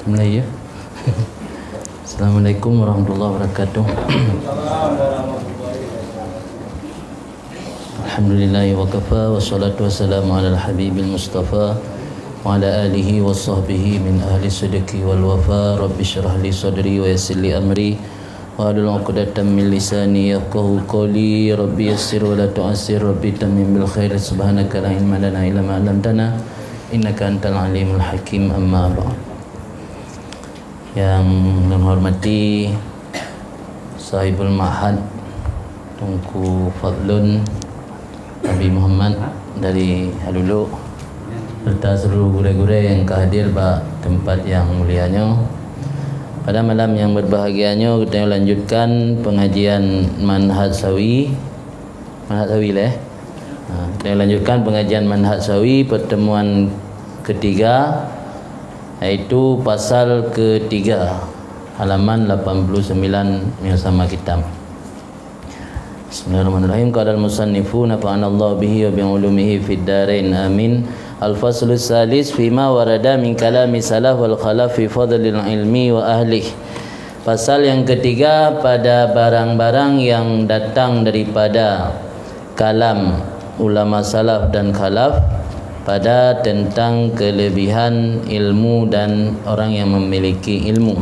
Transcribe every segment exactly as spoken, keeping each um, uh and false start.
Mulai ya. Assalamualaikum warahmatullahi wabarakatuh. Alhamdulillahi wa kafa, wassalatu wassalamu ala habibil mustafa wa ala alihi wa sahbihi min ahli sidqi wal wafa. Rabbi syrah li sadri wa yassir li amri, wahlul 'uqdatam min lisani yafqahu qawli. Rabbi yassir wa la tu'assir, Rabbi tammim bil khair. Subhanaka la ilma lana illa ma 'allamtana, innaka antal alimul hakim. Amma ba'd. Yang lôn hormati Sahibul Ma'had Teungku Fadlun Nabi Muhammad dari Halulu, serta seluruh gurée-gurée nyang ka hadir bak teumpat nyang mulia nyoe. Pada malam nyang berbahagia nyoe, geutanyoe lanjutkan pengajian Manhaj Sawi. Manhaj Sawi leh. Ha, geutanyoe lanjutkan pengajian Manhaj Sawi pertemuan ketiga, yaitu pasal ketiga, halaman lapan puluh sembilan nyang sama kitab. Bismillahirrahmanirrahim. Qala al-musannifu nafa'anallahu bihi wa bi ulumihi fid darain. Amin. Al-faslu salis fima warada min kalami salaf wal khalaf fi fadlil ilmi wa ahlih. Pasal yang ketiga pada barang-barang yang datang daripada kalam ulama salaf dan khalaf pada tentang kelebihan ilmu dan orang yang memiliki ilmu.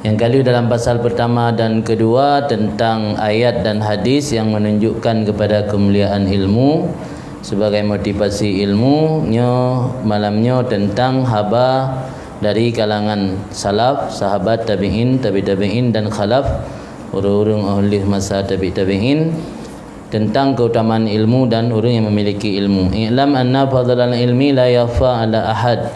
Nyang ka lheueh dalam pasal pertama dan kedua tentang ayat dan hadis yang menunjukkan kepada kemuliaan ilmu sebagai motivasi ilmu, nyoe malam nyoe tentang haba dari kalangan salaf, sahabat, tabi'in, tabi' tabi'in dan khalaf, ureuëng-ureuëng ahli masa tabi' tabi'in, tentang keutamaan ilmu dan ureuëng yang memiliki ilmu. I'lam anna fadlal ilmi la yakhfa ala ahad.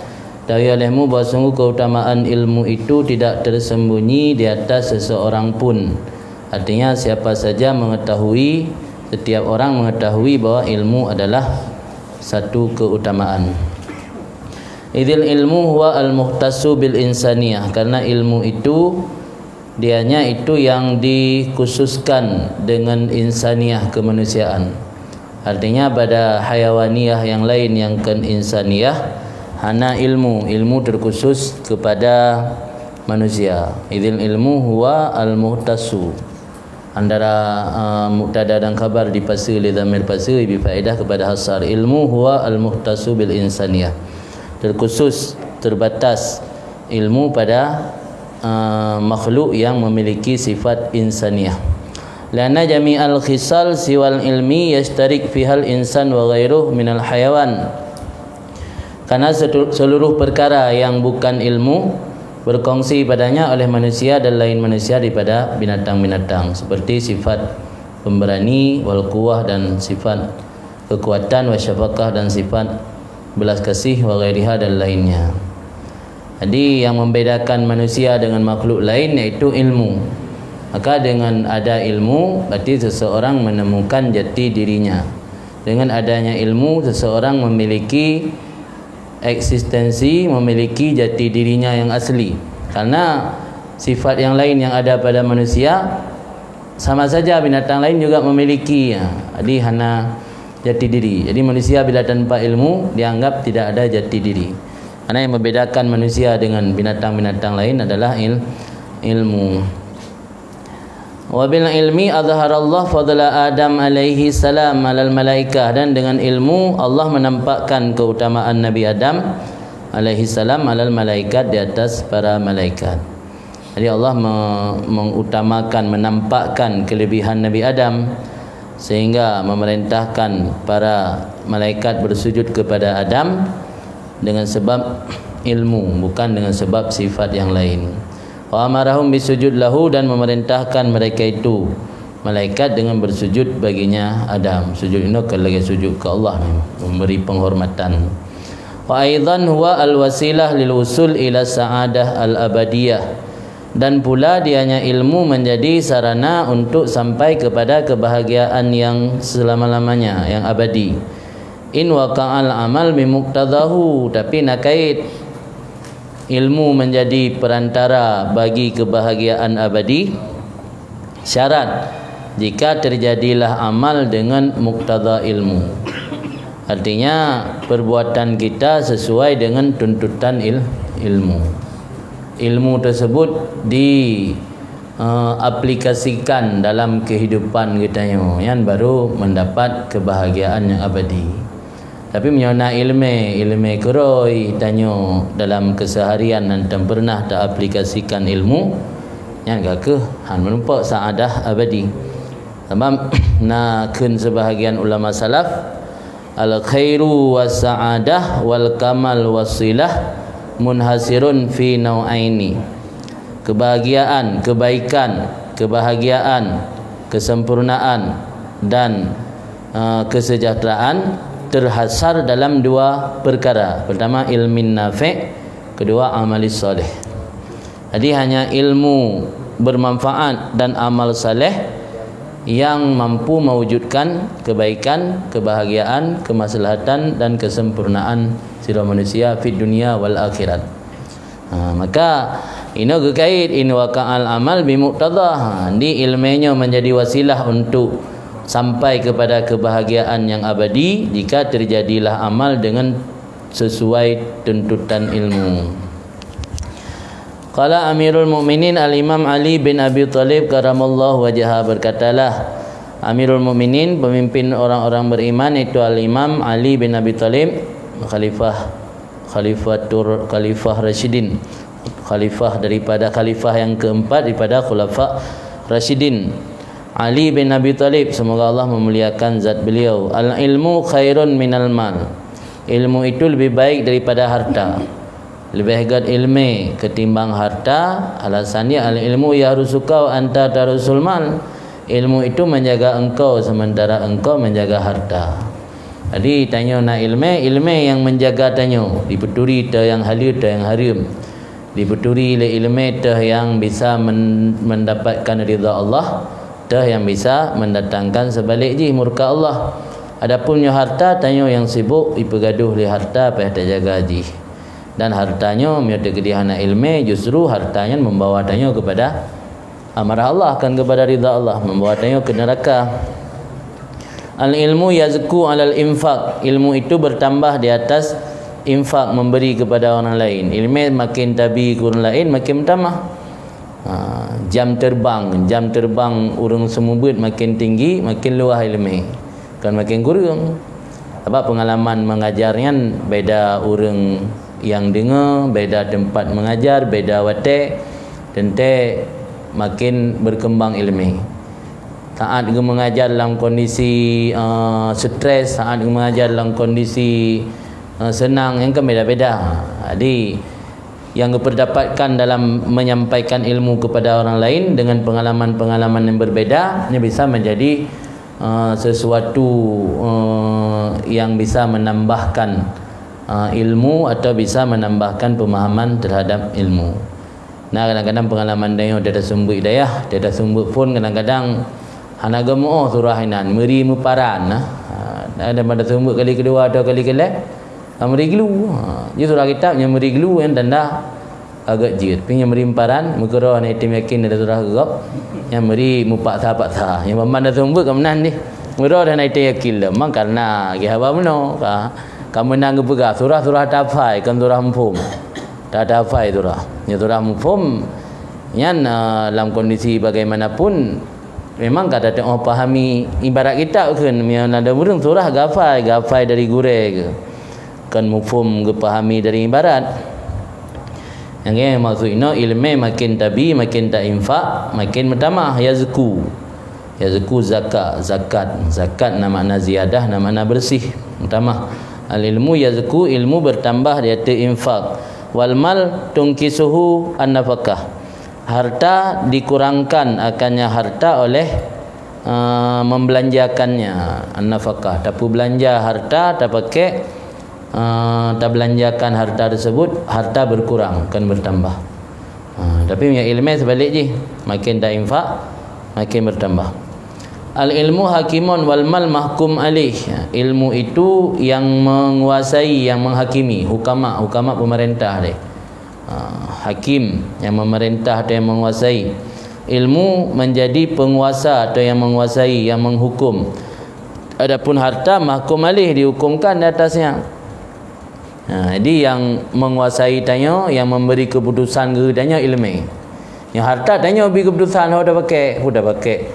Tahu olehmu bahwa sungguh keutamaan ilmu itu tidak tersembunyi di atas seseorang pun. Artinya, siapa saja mengetahui, setiap orang mengetahui bahwa ilmu adalah satu keutamaan. Idzil ilmu huwa al-mukhtassu bil insaniyah, karena ilmu itu dianya itu yang dikhususkan dengan insaniyah, kemanusiaan. Artinya, pada hayawaniyah yang lain yang kon insaniyah, hana ilmu, ilmu terkhusus kepada manusia. Idzil ilmu huwa al-mukhtassu. Antara, uh, mubtada dan khabar dipasue lé dhamir pasue, bri faedah kepada hasar. Ilmu huwa al-mukhtassu bil insaniyah. Terkhusus, terbatas ilmu pada, uh, makhluk yang memiliki sifat insaniyah. Lianna jami'al khisal siwal ilmi yashtarik fihal insan wa ghairuh minal hayawan. Karena setu-, seluruh perkara yang bukan ilmu berkongsi padanya oleh manusia dan lain manusia daripada binatang-binatang, seperti sifat pemberani, wal quwwah, dan sifat kekuatan, wa syafaqah, dan sifat belas kasih, wa ghairiha, dan lainnya. Jadi, yang membedakan manusia dengan makhluk lain yaitu ilmu. Maka, dengan ada ilmu, berarti seseorang menemukan jati dirinya. Dengan adanya ilmu, seseorang memiliki eksistensi, memiliki jati dirinya yang asli. Karena sifat yang lain yang ada pada manusia, sama saja binatang lain juga memiliki, ya. Jadi, hana jati diri. Jadi, manusia bila tanpa ilmu, dianggap tidak ada jati diri. Karena yang membedakan manusia dengan binatang-binatang lain adalah il-, ilmu. Wa bil ilmi azharallah fadla Adam alaihi salam alal malaikah, dan dengan ilmu Allah menampakkan keutamaan Nabi Adam alaihi salam alal malaikat, di atas para malaikat. Jadi, Allah me-, mengutamakan, menampakkan kelebihan Nabi Adam, sehingga memerintahkan para malaikat bersujud kepada Adam dengan sebab ilmu, bukan dengan sebab sifat yang lain. Wa amarahum bisujud lahu, dan memerintahkan mereka itu, malaikat, dengan bersujud baginya Adam. Sujud ini kan lagi sujud ke Allah ni, memberi penghormatan. Wa aidan huwa al-wasilah lil wusul ila sa'adah al-abadiyah. Dan pula dianya ilmu menjadi sarana untuk sampai kepada kebahagiaan yang selama-lamanya, yang abadi. In waqa'al amal bimuqtadahu, tapi nakait ilmu menjadi perantara bagi kebahagiaan abadi, syarat jika terjadilah amal dengan muktada ilmu. Artinya, perbuatan kita sesuai dengan tuntutan il-, ilmu. Ilmu tersebut di, eh, aplikasikan dalam kehidupan geutanyoe, nyan baru mendapat kebahagiaan yang abadi. Tapi meunyoe na ileumé, ileumé keurôi tanyoe dalam keseharian dan tan pernah taaplikasikan ilmu, nyan ka kheueh han meurumpok saadah abadi. Sabab na kheun sebahagian ulama salaf, "Al khairu was sa'adah wal kamal was silah munhasirun fi nau'aini." Kebahagiaan, kebaikan, kebahagiaan, kesempurnaan, dan, eh, kesejahteraan terhasar dalam dua perkara. Pertama, ilmin nafi', kedua, amalis saleh. Jadi, hanya ilmu bermanfaat dan amal saleh yang mampu mewujudkan kebaikan, kebahagiaan, kemaslahatan, dan kesempurnaan sidroe manusia fid dunya wal akhirat. Ha, maka inoe geukait, "In waqa'al amal bi muqtadha." Ha, di ileumé nyoe menjadi wasilah untuk sampai kepada kebahagiaan yang abadi jika terjadilah amal dengan sesuai tuntutan ilmu. Qala Amirul Mukminin Al-Imam Ali bin Abi Thalib karamallahu wajhah, berkatalah Amirul Mukminin, pemimpin orang-orang beriman, yaitu Al-Imam Ali bin Abi Thalib, khalifah, khalifatur, khalifah Rasyidin, khalifah daripada khalifah yang keempat daripada khulafa Rasyidin, Ali bin Abi Thalib, semoga Allah memuliakan zat beliau, "Al-ilmu khairun minal mal." Ilmu itu lebih baik daripada harta. Leubeh gét ileumé ketimbang harta, alasannya, "Al-ilmu yahrusuka wa anta tahrusul mal." Ilmu itu menjaga engkau sementara engkau menjaga harta. Jadi, tanyoe na ileumé, ileumé yang menjaga tanyoe, dipeuturi teuh nyang haleue, teuh nyang hareuem. Dipeuturi lé ileumé teuh nyang bisa men-, mendapatkan ridha Allah, teuh nyang bisa mendatangkan seubalik jih murka Allah. Adapun nyoe harta, tanyoe nyang sibok jipeugadôh lé harta, payah tajaga jih. Dan harta nyoe, meunyoe teukeudeh hana ileumé, justru harta nyan membawa tanyoe kepada amarah Allah, kon kepada ridha Allah, membawa tanyoe ke neraka. Al-ilmu yazku alal infak, ilmu itu bertambah di atas infak, memberi kepada orang lain. Ileumé makin tabi keu ureuëng laén, makin meutamah. Ha, jam terbang, jam terbang ureuëng seumeubeuet makin tinggi, makin luwah ileumé, kon makin kureueng. Sabab pengalaman mengajar nyan beda ureuëng nyang deungoe, beda tempat mengajar, beda watée, teuntée makin berkembang ileumé. Saat geumeungajar lam kondisi, eh, stres, saat geumeungajar lam kondisi, eh, seunang, nyan kan beda-beda. Jadi, yang geupeudapatkan dalam menyampaikan ilmu kepada orang lain dengan pengalaman-pengalaman yang berbeda, ini bisa menjadi, eh, sesuatu, eh, yang bisa menambahkan, eh, ilmu atau bisa menambahkan pemahaman terhadap ilmu. Nah, kadang-kadang pengalaman tanyoe, tataseumeubeuet dayah, tataseumeubeuet phon, kadang-kadang hana geumeu'oh surah inan, meuri meuparan, nah. Ha, ada pada seumeubeuet kali keudua atau kali keulhèe, ka meuri glue. Ha, jadi surah kitab nyang meuri glue nyan tanda agak jeuet. Tapi nyang meuri meuparan, meukeurah hana item yakin ada surah geugob, nyang meuri meupaksa-paksa. Nyang ban-ban taseumeubeuet ka meunan deh. Meukeurah hana item yakin lom. Memang karena lagèe haba meunoe, ka, ka meunan geupeugah surah-surah tahafai, kon surah muphom. Tahafai surah. Nyoe surah muphom nyan, eh, lam kondisi bagaimanapun, memang ka tateu'oh pahami ibarat kitab kheun. Meunyoe na ureueng surah geuhafai, geuhafai dari gurèe geuh. Kon muphom geupahami dari ibarat. Nyang maksud inoe, ileumèe makin tabi, makin tainfak, makin meutamah, yazku. Yazku zaka, zakat. Zakat na makna ziyadah, na makna beureuséh, meutamah. Al-ilmu yazku, ilmu bertambah di ateueh infak. Wal mal tungkisuhu an-nafakah. Harta dikurangkan akannya harta oleh, eh, membelanjakannya, an-nafakah. Tapeubelanja harta, tapaké, eh, tabelanjakan harta tersebut, harta berkurang, bukan bertambah. Ha, tapi meunyoe ileumèe seubalik jih, makin tainfak, makin bertambah. Al-ilmu hakimun wal mal mahkum alaih. Ilmu itu yang menguasai, yang menghakimi, hukama, hukama pemerintah deh. Ha, hakim yang memerintah atau yang menguasai. Ilmu menjadi penguasa atau yang menguasai, yang menghukum. Adapun harta mahkum alaih, dihukumkan di atasnya. Ha, jadi nyang menguasai tanyoe, nyang memberi keputusan keu tanyoe ileumé. Nyang harta tanyoe bri keputusan ho tapaké, ho tapaké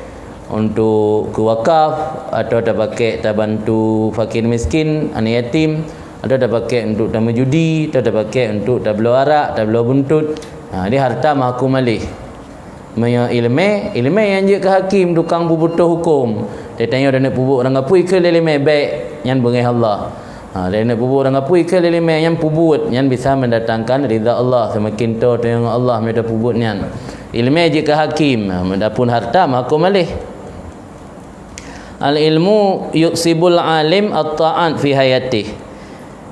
untuk keu wakaf, atau tapaké tabantu fakir miskin, aneuk yatim, atau tapaké untuk tameujudi, atau tapaké untuk tabloe arak, tabloe buntut. Ha, jadi harta mahkum alaih. Meunyoe ileumé, ileumé nyang jeuet keu hakim, tukang peubutoh huköm. Teutanyoe taneuk peubuet ureuëng apui keu ileumé, bék, nyan beungéh Allah. Ha, taneuk peubuet ureuëng apui keu ileumé, nyan peubuet, nyan bisa mendatangkan ridha Allah. Seumaken toe tanyoe ngon Allah meunyoe tapeubuet nyan. Ileumé jeuet keu hakim, ha, adapun harta mahkum alaih. Al-ilmu yuksibul alim at-ta'at fi hayatih.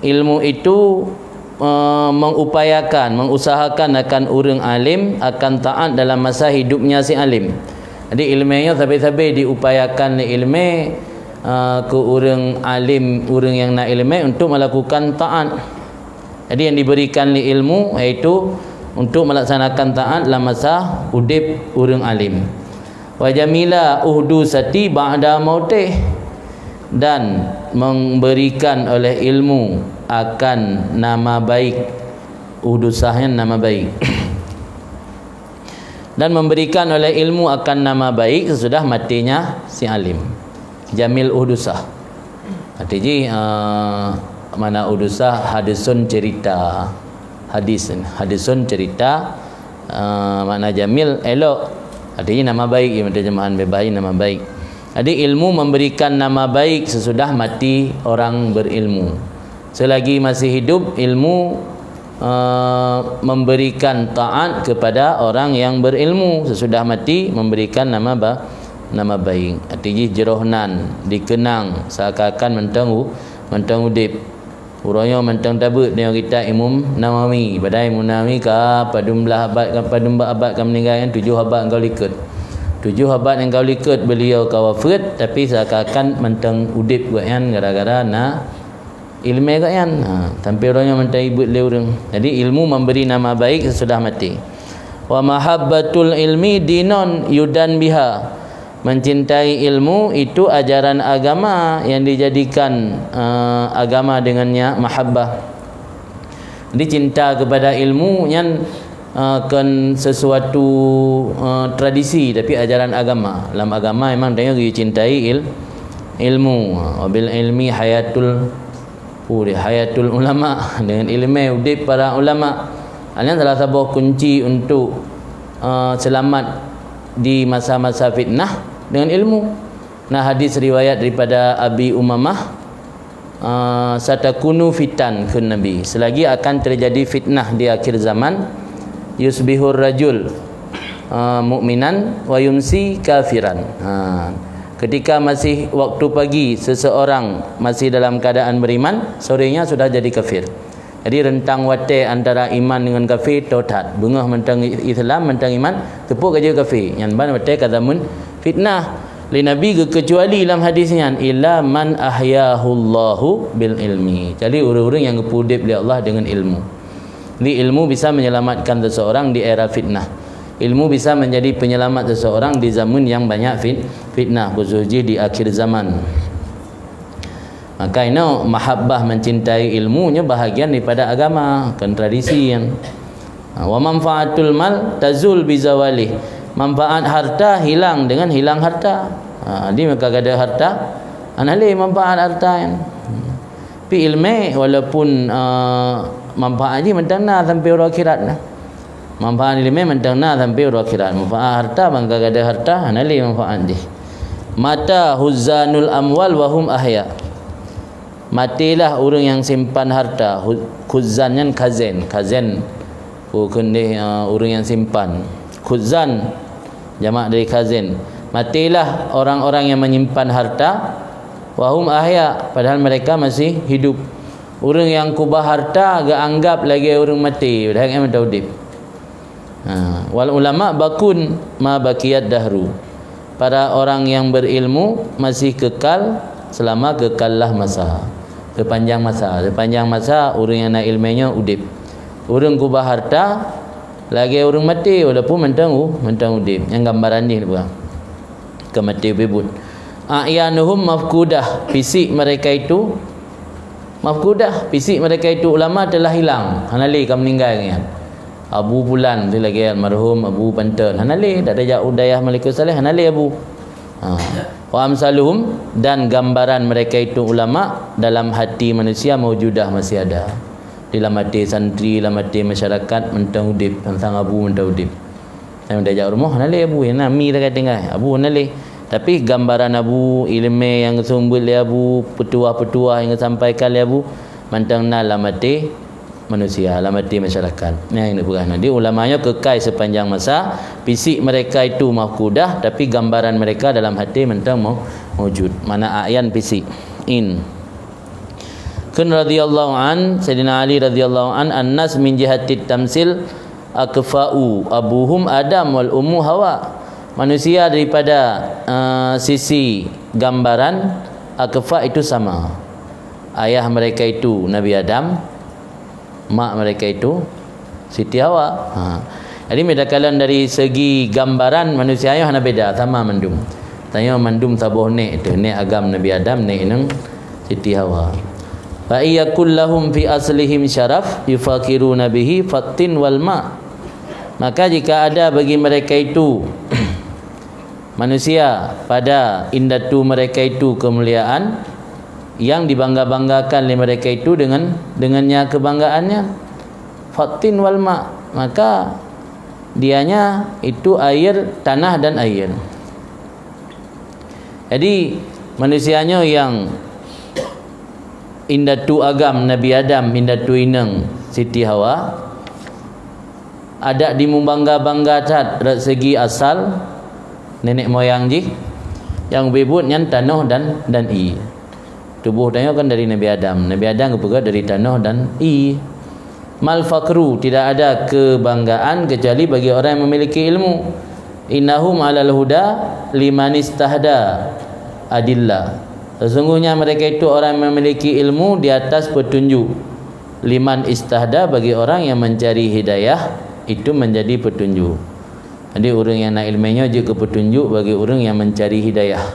Ilmu itu, eh, mengupayakan, mengusahakan akan ureuëng alim akan taat dalam masa hidupnya si alim. Jadi ileumé nyoe sabe-sabe diupayakan lé ileumé, eh, keu ureuëng alim, ureuëng nyang na ileumé untuk melakukan taat. Jadi yang diberikan lé ilmu yaitu untuk melaksanakan taat dalam masa udeb ureuëng alim. Wa jamila uhdusati ba'da mautih, dan memberikan oleh ilmu akan nama baik. Uhdusah nyan nama baik. Dan memberikan oleh ilmu akan nama baik sesudah matinya si alim. Jamil uhdusah. Arti jih, eh, mana uhdusah, hadisun cerita. Hadis, hadisun cerita, eh, makna jamil elok. Arti jih nama baik, ya, terjemahan bebas nama baik. Jadi ilmu memberikan nama baik sesudah mati orang berilmu. Selagi masih hidup, ilmu, eh, memberikan taat kepada orang yang berilmu. Sesudah mati, memberikan nama ba-, nama baik. Arti jih jroh nan, dikenang, seakan-akan mantong u-, mantong udeb. Uroe nyoe mantong tabeuet deungon kitab Imam Nawawi. Padahai Imam Nawawi ka padum blah abad, ka padum abad ka meuninggai, nyan tujoh abad nyang ka likot. Tujoh abad nyang ka likot beliau ka wafeuet, tapi seakan-akan mantong udeb gobnyan gara-gara na ileumé gobnyan. Ha, sampai uroe nyoe mantong ibeuet lé ureuëng. Jadi ilmu memberi nama baik sesudah mati. Wa mahabbatul ilmi dinon yudan biha. Mencintai ilmu itu ajaran agama yang dijadikan, eh, agama dengannya, mahabbah. Jadi cinta kepada ilmu nyan, eh, kon sesuatu, eh, tradisi, tapi ajaran agama. Dalam agama memang tanyoe geucintai il-, ilmu. Wa bil ilmi hayatul Udeb, hayatul ulama, dengan ileumé udeb para ulama. Nyan salah saboh kunci untuk, eh, selamat di masa-masa fitnah dengan ilmu. Nah, hadis riwayat daripada Abi Umamah, eh, "Satakunu fitan," kheun Nabi, "Selagi akan terjadi fitnah di akhir zaman, yusbihur rajul, eh, mukminan wa yumsi kafiran." Ha. Ketika masih waktu pagi, seseorang masih dalam keadaan beriman, sorenya sudah jadi kafir. Jadi rentang watée antara iman dengan kafir toe that. Beungoh mantong Islam, mantong iman, teupok ka jeuet kafir. Nyan ban watée ka zameun fitnah. Lé Nabi geukeucuali lam hadis nyan, "Illa man ahyahullahu bil ilmi." Jadi ureuëng-ureuëng nyang geupeuudeb lé Allah dengan ilmu. Jadi ilmu bisa menyelamatkan seseorang di era fitnah. Ilmu bisa menjadi penyelamat seseorang di zaman yang banyak fit-, fitnah, khusus jih di akhir zaman. Maka inoe mahabbah, mencintai ilmu, nyoe bahagian daripada agama, kon tradisi nyan. Ha, wa manfaatul mal tazul bizawalih. Manfaat harta hilang dengan hilang harta. Ha, jadi maka kada harta, hana lé manfaat harta nyan. Tapi ileumé walaupun, eh, manfaat jih mantong na sampai uroe akhirat na. Manfaat ileumé mantong na sampai uroe akhirat. Manfaat harta, ban ka gadôh harta, hana lé manfaat jih. Mata huzzanul amwal wa hum ahya. Matilah ureuëng nyang simpan harta. Hu-, khuzzan nyan khazen. Khazen, oh, kheun deh, eh, ureuëng nyang simpan. Khuzzan, jamak dari khazin. Matilah orang-orang yang menyimpan harta, wa hum ahya, padahal mereka masih hidup. Ureuëng nyang kubah harta geuanggap lagée ureuëng maté, padahal nyan mantong udeb. Ha, wal ulama baqun ma baqiyad dahru. Para orang yang berilmu masih kekal selama kekallah masa. Sepanjang masa, sepanjang masa ureuëng nyang na ileumé nyoe udeb. Ureuëng kubah harta lagée ureuëng maté, walaupun mantong u-, mantong udeb. Nyan gambaran jih, bukan? Ka maté ubé buet. A'yanuhum mafqudah, fisik mereka itu mafqudah, fisik mereka itu ulama telah hilang, hana lé ka meuninggai nyan. Abu Fulan tu lagèe almarhum Abu Panton, hana lé, dak tajak u dayah Malikussaleh, hana lé Abu. Ha. Wa amsaluhum, dan gambaran mereka itu ulama dalam hati manusia maujudah, masih ada. Di lam até santri, lam até masyarakat, mantong udép, teuntang Abu mantong udép. Nyang tajak rumoh, hana lé Abu, nyang na mi takai tinggai. Abu hana lé. Tapi gambaran Abu, ileumèe nyang geuseumeubeuet lé Abu, peutuah-peutuah nyang geusampaikan lé Abu, mantong na lam até manusia, lam até masyarakat. Nyan nyang neupeugah nyoe. Jadi ulama nyoe keukai sepanjang masa, fisik mereka itu mafqudah, tapi gambaran mereka dalam hati mantong mau-, maujud. Makna a'yan fisik. In. Kheun radhiyallahu an, Sayyidina Ali radhiyallahu an, "An-nas min jihatit tamsil akfa'u, abuhum Adam wal ummu Hawa." Manusia daripada, eh, sisi gambaran, akfa itu sama. Ayah mereka itu Nabi Adam, mak mereka itu Siti Hawa. Ha. Jadi, meudakalon dari segi gambaran manusia nyoe hana beda, sama mandum. Tanyoe mandum saboh nèk teuh, nèk agam Nabi Adam, nèk inong Siti Hawa. "Fa iyakul lahum fi aslihim syaraf yufakhiruna bihi fattin wal ma." Maka jika ada bagi mereka itu manusia pada indatu mereka itu kemuliaan yang dibangga-banggakan lé mereka itu dengan, dengannya kebanggaannya, fattin wal ma, maka dianya itu air, tanah dan air. Jadi, manusia nyoe nyang indatu agam Nabi Adam, indatu inong Siti Hawa, adak dimubangga-bangga that dari segi asal nenek moyang jih, nyang ubé buet nyan tanoh dan, dan ié. Tuboh tanyoe kan dari Nabi Adam. Nabi Adam geupeugah dari tanoh dan ié. Mal fakhru, tidak ada kebanggaan kecuali bagi orang yang memiliki ilmu. Innahum alal huda limanistahda adillah. Sesungguhnya mereka itu orang yang memiliki ilmu di atas petunjuk. Liman istahda, bagi orang yang mencari hidayah, itu menjadi petunjuk. Jadi, ureuëng nyang na ileumèe nyoe jeuet keu peutunjuk bagi ureuëng nyang mencari hidayah.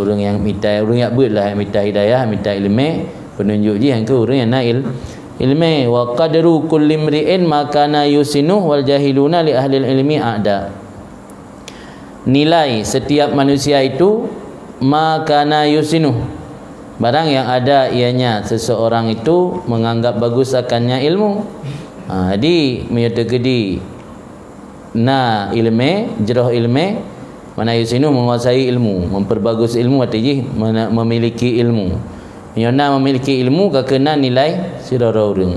Ureuëng nyang mita, ureuëng nyang beuet lah, mita hidayah, mita ileumèe, peununjuk jih nyang keu ureuëng nyang na il-, ileumèe. "Wa qadru kulli mri'in ma kana yusinuh wal jahiluna li ahlil ilmi a'da." Nilai setiap manusia itu ma kana yusinuh. Barang yang ada ianya seseorang itu menganggap bagus akannya ilmu. Ha, jadi, meunyoe teukeudi na ileumèe, jroh ileumèe, makna yusinuh menguasai ilmu, memperbagus ilmu, arti jih mena-, memiliki ilmu. Meunyoe na memiliki ilmu, ka keunan nilai sidroe ureuëng.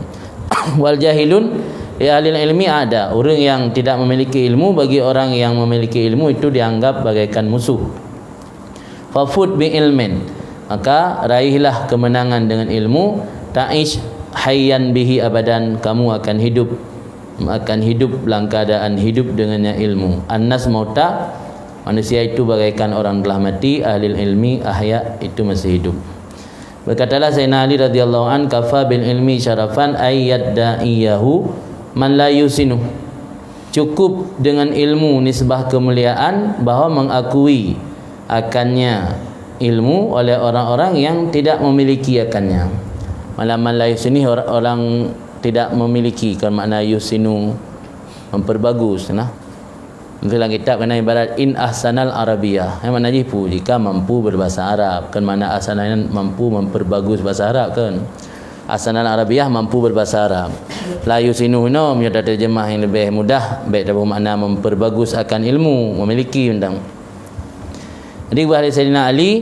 Wal jahilun li ahlil ilmi a'da. Ureuëng yang tidak memiliki ilmu, bagi orang yang memiliki ilmu itu dianggap bagaikan musuh. Fafud bi ilmin, maka raihlah kemenangan dengan ilmu, ta'ish hayyan bihi abadan, kamu akan hidup, akan hidup dalam keadaan hidup dengannya ilmu. Annas mauta, manusia itu bagaikan orang telah mati, ahlil ilmi ahya, itu masih hidup. Berkatalah Sayyidina Ali radhiyallahu an, "Kafa bil ilmi syarafan ay yadda'iyahu man la yusinuh." Cukup dengan ilmu nisbah kemuliaan bahwa mengakui akannya ilmu oleh orang-orang yang tidak memiliki akannya. Malah man la yusinuh, orang, orang tidak memiliki, kan makna yusinu, memperbagus, nah. Dalam kitab kena ibarat in ahsanal arabiyah. Yang makna jih pu, jika mampu berbahasa Arab. Kan makna ahsanal mampu memperbagus bahasa Arab kan. Ahsanal arabiyah mampu berbahasa Arab. La yusinu inoe, meunyoe terjemah yang lebih mudah, baik taboh makna memperbagus akan ilmu, memiliki tentang. Jadi, bahasa Sayyidina Ali,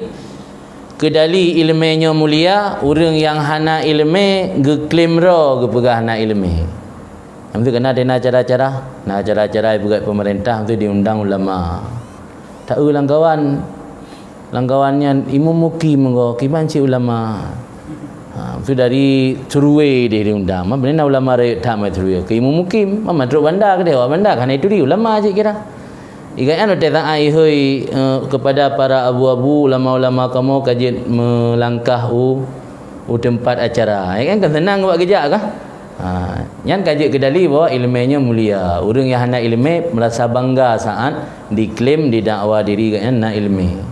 keudali ileumèe nyoe mulia, ureuëng nyang hana ileumèe geuklaim droe geupeugah hana ileumèe. Lepas tu kena dena cara-cara. Nah, cara-cara peugah pemerintah tu diundang ulama. Tak eu langkawan. Langkawan nyan Imam Mukim meugo, kiban cit ulama. Ha, tu dari Serue deh diundang. Ma beuna ulama rayeuk that mai Serue. Ke Imam Mukim, ma trok banda ke deh, awak banda kan itu di ulama cit kira. Igai anu teh tak ai hoi, eh, kepada para abu-abu, ulama-ulama kamoe ka jeuet meulangkah u, u teumpat acara. Ya kan, kan seunang awak geujak kah? Ha, nyan ka jeuet keudali bahwa ileumèe nyoe mulia. Ureuëng nyang hana ileumèe merasa bangga saat diklaim, didakwa diri gobnyan na ileumèe.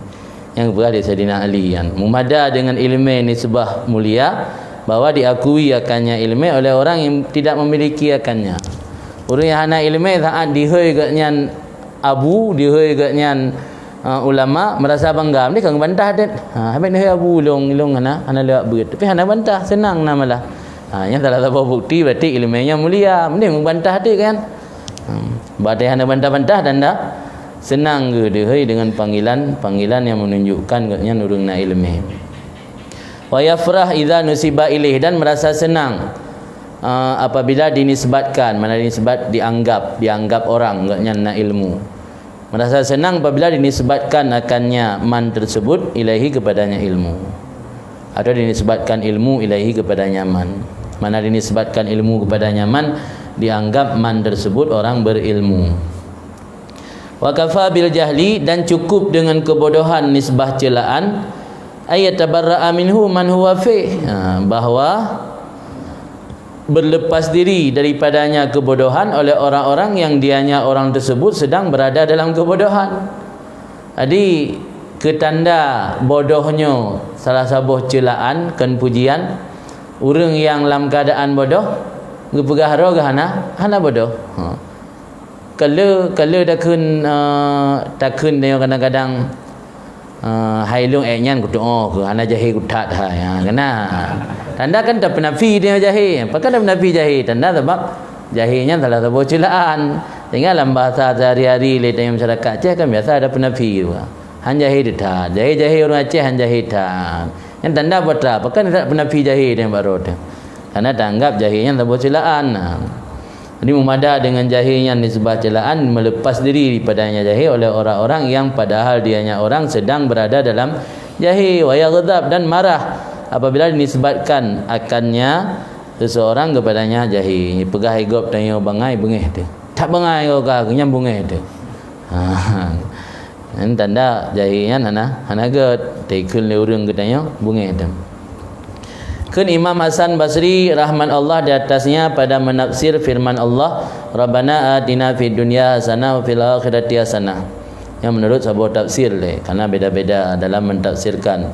Nyang geupeugah lé Saidina Ali nyan, meumada deungon ileumèe nisbah mulia, bahwa diakui akannya ileumèe oleh orang yang tidak memiliki akannya. Ureuëng nyang hana ileumèe saat dihôi gobnyan abu, dihôi gobnyan, eh, ulama, meurasa bangga. Meunan ka geubantah that. Ha, "Hana lé abu lôn, lôn hana, hana lé beuet." Tapi hana bantah, seunang na malah. Ha, nyan salah saboh bukti berarti ileumèe nyan mulia. Meunan meubantah that kan. Hmm. Berarti hana bantah-bantah tanda seunang geuh dihôi deungon panggilan, panggilan yang menunjukkan gobnyan ureuëng na ileumèe. Wa yafrah idza nusiba ilaih, dan merasa senang, eh, apabila dinisbatkan, mana dinisbat, dianggap, dianggap orang gobnyan na ilmu. Merasa senang apabila dinisbatkan akannya man tersebut ilaihi, kepadanya ilmu. Atau dinisbatkan ilmu ilaihi, kepadanya man. Mana dinisbatkan ilmu kepadanya man, dianggap man tersebut orang berilmu. Wa kafa bil jahli, dan cukup dengan kebodohan nisbah celaan, ay yatabarra'a minhu man huwa fih, ha, bahwa berlepas diri daripadanya kebodohan oleh orang-orang yang dianya orang tersebut sedang berada dalam kebodohan. Jadi, keutanda bodohnyo salah saboh celaan, kon pujian, ureuëng nyang lam keuadaan bodoh, geupeugah droe geuh hana, hana bodoh. Ha. Kale, kale takheun, eh, takheun tanyoe kadang-kadang, eh, "Hai lôn ék nyan kutuoh keuh, hana jahé kuthat hai." Ha, keunan. Tanda kan tapeunafi tanyoe jahé. Pakon tapeunafi jahé? Tanda sabab jahé nyan salah saboh celaan. Sehingga lam bahasa sehari-hari lé tanyoe masyarakat Aceh kan biasa tapeunafi. Han jahé that. Jahé-jahé ureuëng Aceh han jahé that. Nyan tanda peue that? Pakon tapeunafi jahé tanyoe bak droe teuh? Karena taanggap jahé nyan saboh celaan. Nah. Jadi, meumada dengan jahé nyan nisbah celaan, melepas diri daripadanya jahé oleh orang-orang yang padahal dianya orang sedang berada dalam jahé, wa yaghdab, dan marah apabila dinisbatkan akannya seseorang kepadanya jahé. Peugah lé gob tanyoe bangai, beungéh teuh. That bangai kau ka, nyan beungéh teuh. Ha. Nyan tanda jahé nyan hana, hana gét. Takheun lé ureuëng geutanyoe beungéh teuh. Kheun Imam Hasan Basri, rahmat Allah di atasnya, pada menafsir firman Allah, "Rabbana atina fid dunya hasanah wa fil akhirati hasanah." Nyan menurut saboh tafsir lé, karena beda-beda dalam mentafsirkan.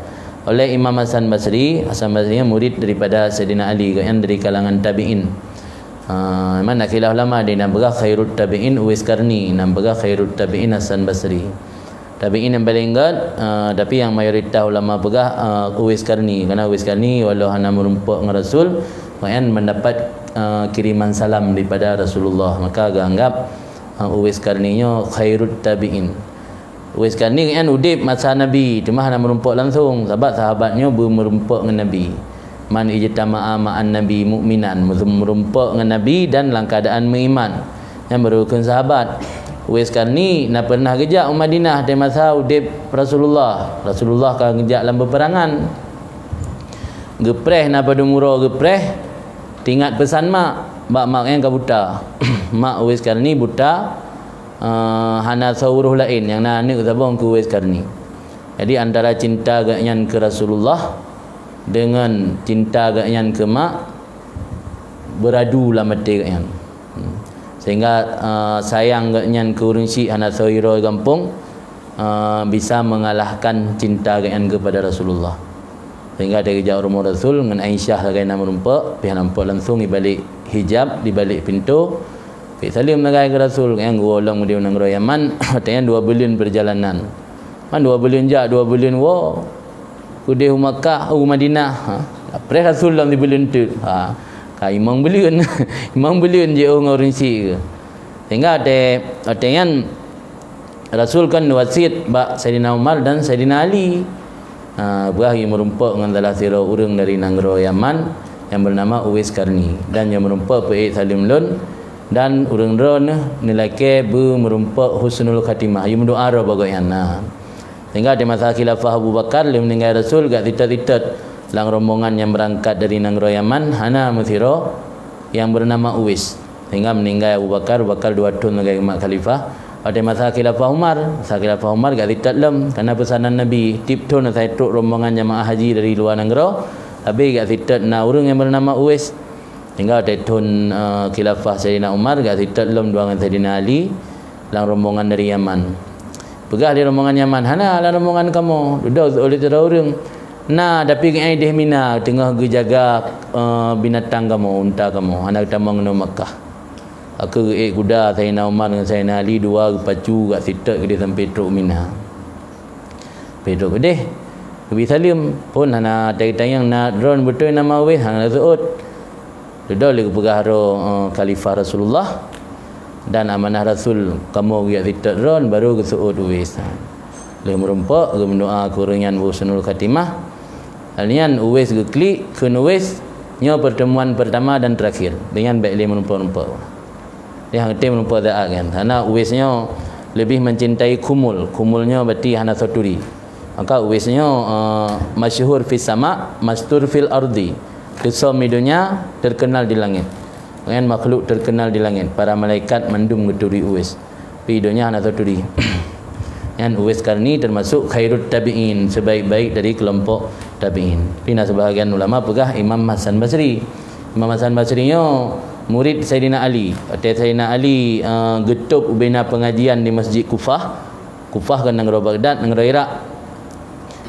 Oleh Imam Hasan Basri, Hasan Basri nyan murid daripada Saidina Ali, gobnyan dari kalangan tabi'in. Ha, memang na khilaf ulama, ada nyang peugah khairut tabi'in Uwais Qarni, nyang peugah khairut tabi'in Hasan Basri. Tabi'in nyang paleng gét, eh, tapi nyang mayoritas ulama peugah, eh, Uwais Qarni. Karena Uwais Qarni walau hana meurumpok ngon Rasul, gobnyan mendapat, eh, kiriman salam daripada Rasulullah. Maka geuanggap, eh, Uwais Qarni nyoe khairut tabi'in. Uwais Qarni nyan udeb masa Nabi, teuma hana meurumpok langsong, sabab sahabat nyoe beumeurumpok ngon Nabi. "Man ijtama'a ma'an Nabi mu'minan," meurumpok ngon Nabi dan lam keuadaan meuiman. Nyan baru kheun sahabat. Uwais Qarni na pernah geujak u Madinah di masa udeb Rasulullah. Rasulullah ka geujak lam peuperangan. Geupreh na padum uroe geupreh, teuingat peusan mak, bak mak nyan ka buta. Mak Uwais Qarni buta, eh, hana soe ureuëng laén, nyang na aneuëk saboh Teungku Uwais Qarni. Jadi, antara cinta gobnyan keu Rasulullah deungon cinta gobnyan keu mak beuradu lam até gobnyan. Hmm. Sehingga, eh, sayang gobnyan keu ureuëng syiek hana soe uroe gampông, eh, bisa mengalahkan cinta gobnyan kepada Rasulullah. Sehingga watée geujak u rumoh Rasul ngon Aisyah lagée na meurumpok, pih na meurumpok langsong di balik hijab, di balik pintoe. Pih saleuem lagée keu Rasul, nyang geuwoe lom di nanggroe Yaman, watée nyan dua buleuen peurjalanan. Man dua buleuen jak, dua buleuen woe. Keudeh u Makkah, u Madinah, ha. Preh Rasul lom sibuleuen teuk. Ha. Ka limong buleuen. Limong buleuen jiôh ngon ureuëng syiek. Sehingga watée, watée nyan Rasul kan wasiet bak Saidina Umar dan Saidina Ali. Ha, bah geumeurumpok ngon salah sidroe ureuëng dari nanggroe Yaman nyang beunama Uwais Qarni. Dan geumeurumpok peuék saleuem lôn, dan ureuëng droeneuh neulakée beumeurumpok husnul khatimah. Geumeudoá droe bak gobnyan. Ha. Sehingga di masa khilafah Abu Bakar, lheueh meuninggai Rasul, gak sitot-sitot lam rombongan nyang beurangkat dari nanggroe Yaman, hana meusidroe nyang beunama Uwais. Sehingga meuninggai Abu Bakar, Abu Bakar dua thon lagée mat khalifah. Pada masa khilafah Umar, masa khilafah Umar gak sitot lom, karena peusanan Nabi, tiep thon asai trok rombongan jamaah haji dari luwa nanggroe, tapi gak sitot na ureuëng nyang beunama Uwais. Sehingga watée thon, eh, khilafah Saidina Umar, gak sitot lom dua ngon Saidina Ali lam rombongan dari Yaman. Peugah lé rombongan Yaman, "Hana lam rombongan kamoe, dudoe oleh sidroe ureuëng." "Na, tapi geuéh deh Mina teungoh geujaga, eh, binatang kamoe, unta kamoe, hana geutamong keunoe Makkah." Ka geuék kuda Saidina Umar ngon Saidina Ali dua geupacu gak sitot keudeh sampai trok Mina. Sampai trok keudeh, geubi saleuem, phon hana tanyong, "Na droen beutôi nama Uwais?" "Hana seuôt." Dudoe lé geupeugah droe, eh, Khalifah Rasulullah dan amanah Rasul, kamoe geujak sitot droen, baru geuseuôt Uwais. Lheueh meurumpok, geumeudoa keu ureuëng nyan husnul khatimah. Lheueh nyan Uwais geuklik, kheun Uwais, "Nyoe pertemuan pertama dan terakhir. Lheueh nyan bék lé meurumpok-rumpok." Nyang tém rupa zat kan. Karena Uwais nyoe lebih mencintai khumul. Khumul nyoe berarti hana soe turi. Maka Uwais nyoe, eh, masyhur fis sama, mastur fil ardi. Teusom di donya, terkenal di langit. Nyan makhluk terkenal di langit. Para malaikat mandum geuturi Uwais. Tapi donya hana soe turi. Nyan Uwais Qarni termasuk khairut tabi'in, sebaik-baik dari kelompok tabi'in. Tapi na sebahagian ulama peugah Imam Hasan Basri. Imam Hasan Basri nyoe murid Saidina Ali. Watée Saidina Ali, eh, geutôb ubena pengajian di Masjid Kufah. Kufah kan nanggroe Baghdad, nanggroe Irak.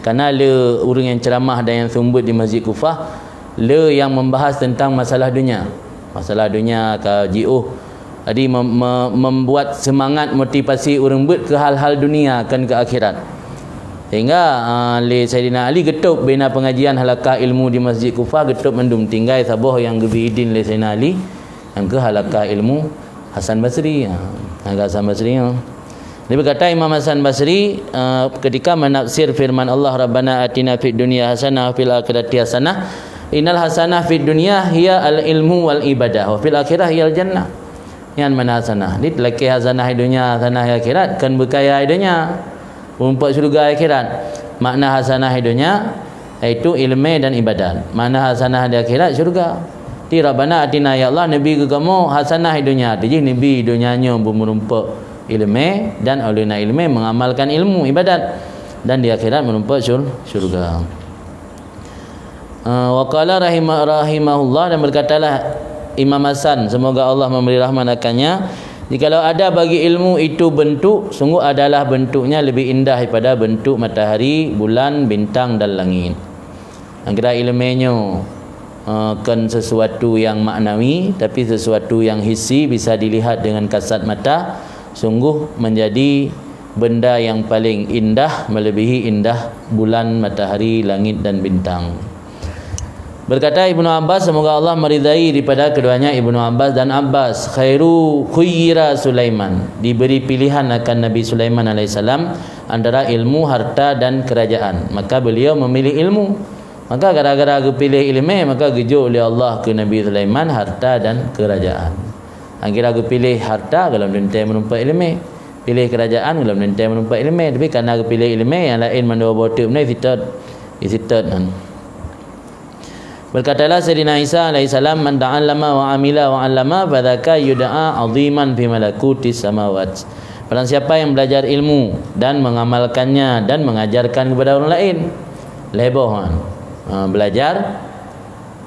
Karena le ureuëng nyang ceramah dan nyang seumeubeuet di Masjid Kufah, le nyang membahas tentang masalah dunia. Masalah dunia ka jiôh. Jadi mem-, me-, membuat semangat motivasi ureuëng beuet keu hal-hal dunia, kan keu akhirat. Sehingga, ah, lé Saidina Ali geutôb bina pengajian halakah ilmu di Masjid Kufah, geutôb mandum, tinggai saboh nyang geubri idin lé Saidina Ali, nyang keu halakah ilmu Hasan Basri. Ha, nyang keu Hasan Basri, ha. Jadi berkata Imam Hasan Basri, ah, ketika menafsir firman Allah, "Rabbana atina fid dunya hasanah wa fil akhirati hasanah, innal hasanah fid dunya hiya al ilmu wal ibadah, wa fil akhirah hiya al jannah." Nyan mana hasanah. Di lakée hasanah di dunia, hasanah di akhirat, kan beukaya di dunia. Meurumpok syurga akhirat. Makna hasanah di dunia, yaitu ilmu dan ibadat. Makna hasanah di akhirat, syurga. Ti Rabbana atina, ya Allah, neubi keu kamoe hasanah di dunia. Ti jih neubi donya nyoe beumeurumpok ilmu dan oleh na ilmu mengamalkan ilmu ibadat. Dan di akhirat meurumpok syur-, syurga. Ah, wa qala rahima-, rahimahullah, dan berkatalah Imam Hasan, semoga Allah memberi rahmat akannya, "Jikalau ada bagi ilmu itu bentuk, sungguh adalah bentuknya lebih indah daripada bentuk matahari, bulan, bintang, dan langit." Nyang kira ilmu nyoe, ah, kon sesuatu yang maknawi, tapi sesuatu yang hissi, bisa dilihat dengan kasat mata, sungguh menjadi benda yang paling indah melebihi indah bulan, matahari, langit, dan bintang. Berkata Ibnu Abbas, semoga Allah meridai daripada keduanya Ibnu Abbas dan Abbas, "Khairu khuyyira Sulaiman," diberi pilihan akan Nabi Sulaiman alaihissalam antara ilmu, harta, dan kerajaan. Maka beliau memilih ilmu. Maka gara-gara geupiléh ilmu, maka geujok lé Allah keu Nabi Sulaiman harta dan kerajaan. Akhira geupiléh harta golom teuntée meurumpok ilmu. Piléh kerajaan golom teuntée meurumpok ilmu, tapi karena geupiléh ilmu, nyang laén mandua boh teuk meunan sitot, sitot nyan. Berkatalah Saidina Isa alaihissalam, "Man ta'allama wa amila wa 'allama, fadzaka yud'a 'aziman fi malakutis samawat." Barang siapa yang belajar ilmu dan mengamalkannya dan mengajarkan kepada orang lain. Lhée boh, ha. Ha, belajar,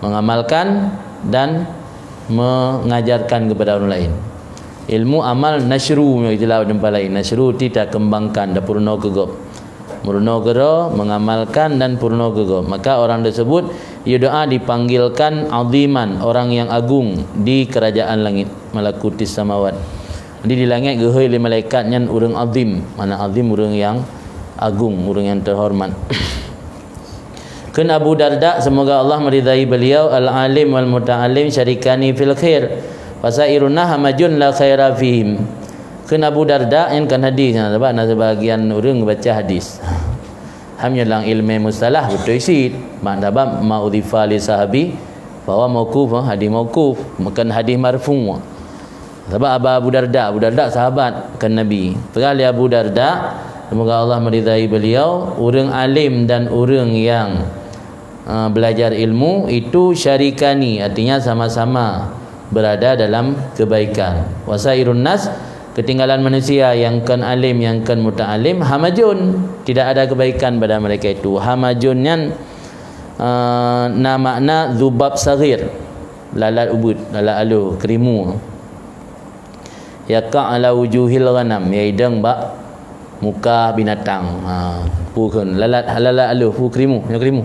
mengamalkan, dan mengajarkan kepada orang lain. Ilmu amal nasyru, istilah di tempat lain. Nasyru ti takembangkan, tapeurunoe keu gob. Meurunoe keudroe, mengamalkan dan peurunoe keu gob. Maka orang tersebut, yud'a, dipanggilkan aziman, orang yang agung di kerajaan langit, malakutis samawat. Jadi di langit geuhôi lé malaikat nyan ureuëng azim. Makna azim ureuëng yang agung, ureuëng yang terhormat. Kheun Abu Darda, semoga Allah meridai beliau, "Al-alim wal muta'allim syarikani fil khair, fasairun nas hamajun la khaira fihim." Kheun Abu Darda, nyan kan hadis, nah, sebab na sebagian ureuëng baca hadis. Ham nyoe lam ilmu mustalah beutôi cit. Mak sabab ma udhifa li sahabi, bahwa mauquf, hadis mauquf, bukan hadis marfu'. Sabab Aba Abu Darda, Abu Darda sahabat kan Nabi. Peugah lé Abu Darda, semoga Allah meridai beliau, ureuëng alim dan ureuëng yang, eh, belajar ilmu itu syarikani, artinya sama-sama berada dalam kebaikan. Wasairun nas, ketinggalan manusia yang kon alim, yang kon muta'alim, hamajun, tidak ada kebaikan pada mereka itu. Hamajun nyan, eh, na makna zubab saghir, lalat ubit, lalat aloe, kerimu. Yaqa' ala wujuhil ghanam, ya idong bak Muka binatang. Ha, peue kheun? Lalat, lalat aloh, peue, krimu, nyoe krimu.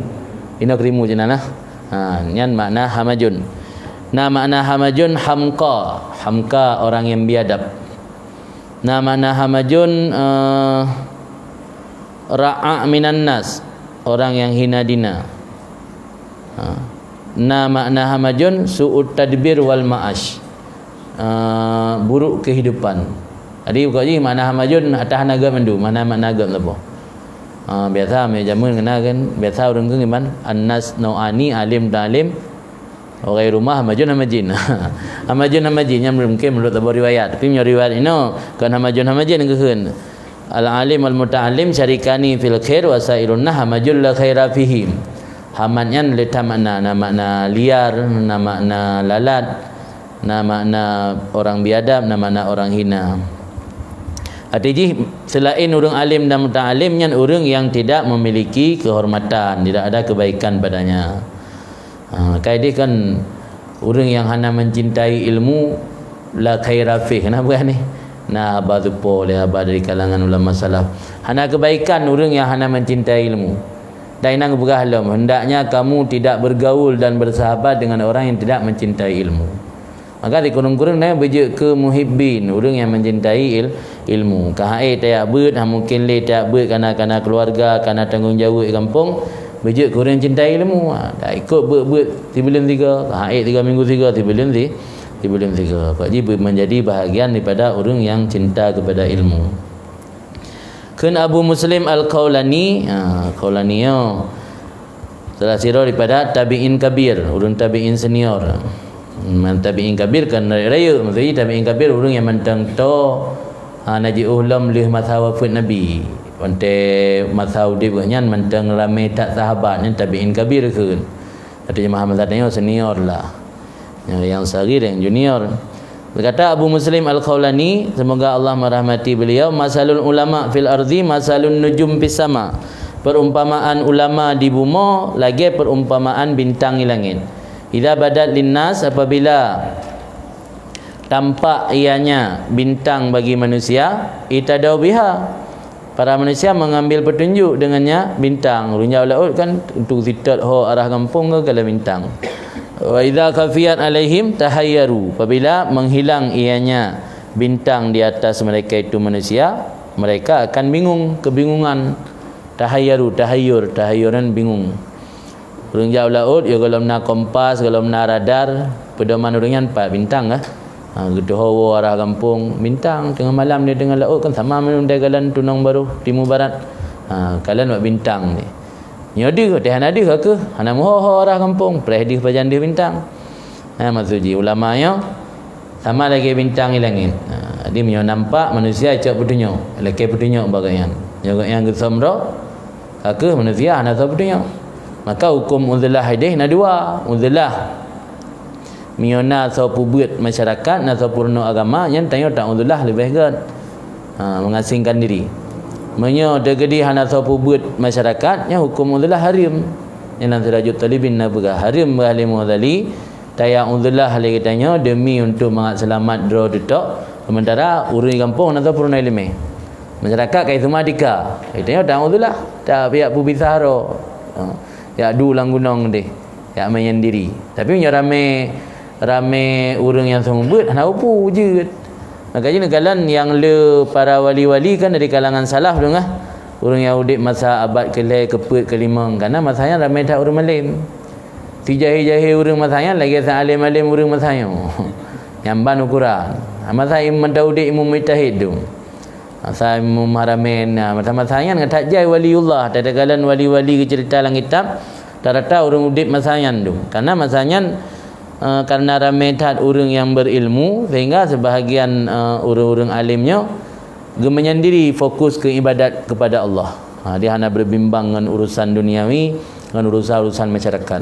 Inoe krimu cit na, nah. Ha, nyan makna hamajun. Na makna hamajun hamqa. Hamqa, orang yang biadab. Na makna hamajun, eh, ra'a minan nas, orang yang hina dina. Ha. Na makna hamajun su'ut tadbir wal ma'ash. Ah, buruk kehidupan. Jadi, pokok jih makna hamajun atah hana geuh mandum, makna, makna geuh leubeh. Ah, biasa meunyo jameun keunan kan, biasa ureueng kheun iman, "An-nas nau'ani, alim dan alim, wa ghairu ma hamajun hamajin." Hamajun hamajin nyan mungkin menurut saboh riwayat. Tapi meunyo riwayat inoe, kon hamajun hamajin geukheun. Al-alim wal muta'allim syarikani fil khair wa sairun nas hamajul la khaira fihim. Hamaj nyan le that makna, na makna liar, na makna lalat, na makna orang biadab, na makna orang hina. Arti jih, selain ureueng alim dan muta'allim nyan ureueng yang tidak memiliki kehormatan, tidak ada kebaikan padanya. Ha, kai deh kan ureueng nyang hana mencintai ilmu, la khaira fih. Kenapa ni? Nah, haba teupo lé haba dari kalangan ulama salaf. Hana kebaikan ureueng nyang hana mencintai ilmu. Dan inan geupeugah lom, hendaknya kamu tidak bergaul dan bersahabat dengan orang yang tidak mencintai ilmu. Maka di kureueng-kureueng na beujeuet keu muhibbin, ureueng nyang mencintai il-, ilmu. Ka hai tajak beuet, ha, mungkin lé tajak beuet kana, kana keluarga, kana tanggong jaweueb di gampông, beujeuet keu ureueng cinta ilmu. Ha, dak ikot beuet-beuet sibuleuen sigoe, ka hai tiga minggu sigoe, sibuleuen si-, sibuleuen sigoe. Kok jih beu-, menjadi bahagian daripada ureueng nyang cinta kepada ilmu. Kheun Abu Muslim Al-Qaulani, ha, Qaulani nyoe salah sidroe daripada tabi'in kabir, ureueng tabi'in senior. Man tabi'in kabir kan rayeuk-rayeuk, maksud jih tabi'in kabir ureueng nyang mantong toe, ha, na jiôh lom lheueh masa wafeuet Nabi. Watèe masa udép geuh nyan mantong ramé that sahabat, nyan tabi'in kabir kheun. Tapi jeumaah masa tanyoe senior lah. Nyang, nyang saghir, nyang junior. Berkata Abu Muslim Al-Khawlani, semoga Allah merahmati beliau, "Masalul ulama fil ardi masalun nujum fis sama." Perumpamaan ulama di bumoe lagèe perumpamaan bintang di langèt. "Idza badat linnas," apabila tampak ianya bintang bagi manusia, "ihtadau biha." Para manusia mengambil petunjuk dengannya bintang. Ureueng jak u laôt kan untuk sitot ho arah gampông ke, kalon bintang. "Wa idza khafiyat alaihim tahayyaru." Apabila menghilang ianya bintang di atas mereka itu manusia, mereka akan bingung, kebingungan. Tahayyaru, tahayyur, tahayyuran bingung. Ureueng jak u laôt, ya gohlom na kompas, gohlom na radar, peudoman ureueng nyan pat bintang kah? Ha, geuteuho woe arah gampông, bintang, teungoh malam di teungoh laôt kan sama meunyo jalan tunong barôh timu barat. Ha, kalon bak bintang ni. Nyoe deuh, teuh hana deuh ka keuh, hana meuho-ho arah gampông, preh deuh pajan deuh bintang. Ha, maksud jih ulama nyoe sama lagèe bintang di langèt. Ha, jadi meunyoe nampak manusia cok peutunyok, lakèe peutunyok bak gobnyan. Nyoe gobnyan geusöm droe, ka keuh manusia hana soe peutunyok. Maka huköm uzlah ideh na dua. Uzlah meunyoe na soe peubeuet masyarakat, na soe peurunoe agama, nyan tanyoe ta-uzlah leubeh göt. Ha, mengasingkan diri. Meunyoe teukeudi hana soe peubeuet masyarakat, nyan huköm uzlah hareuem. Nyan lam Sirajut Thalibin na peugah, hareuem bak Imam Ghazali, tajak uzlah lé geutanyoe demi untuk mangat seulamat droe teutok, seumeuntara ureueng di gampông na soe peurunoe ileumèe. Masyarakat ka jiseumah tika, geutanyoe tajak uzlah, tajak peupisah droe. Ha, jak duek lam gunong deh, jak menyendiri. Tapi meunyoe ramè, ramè ureueng nyang seumeubeuet, hana peue jeuet. Maka jih neukalon nyang le para wali-wali kan dari kalangan salaf deungon ureueng nyang udép masa abad keulhèe, keupeuet, keulimong, karena masa nyan ramè that ureueng malém. Sijahé-jahé ureueng masa nyan lagèe sialém-além ureueng masa nyoe. Nyan ban ukuran. Masa Imam Mutawakkil, Imam Mujtahid tu. Masa Imam Haramain, nah, masa-masa nyan ngon that jai waliullah, takalon wali-wali geuceurita lam kitab, rata-rata ureueng udép masa nyan tu. Karena masa nyan, eh, karena ramè that ureueng nyang berilmu, sehingga sebahagian, eh, ureueng-ureueng além nyoe geumenyendiri fokus keu ibadat kepada Allah. Ha, dia hana berbimbang ngon urusan duniawi, ngon urusan-urusan masyarakat.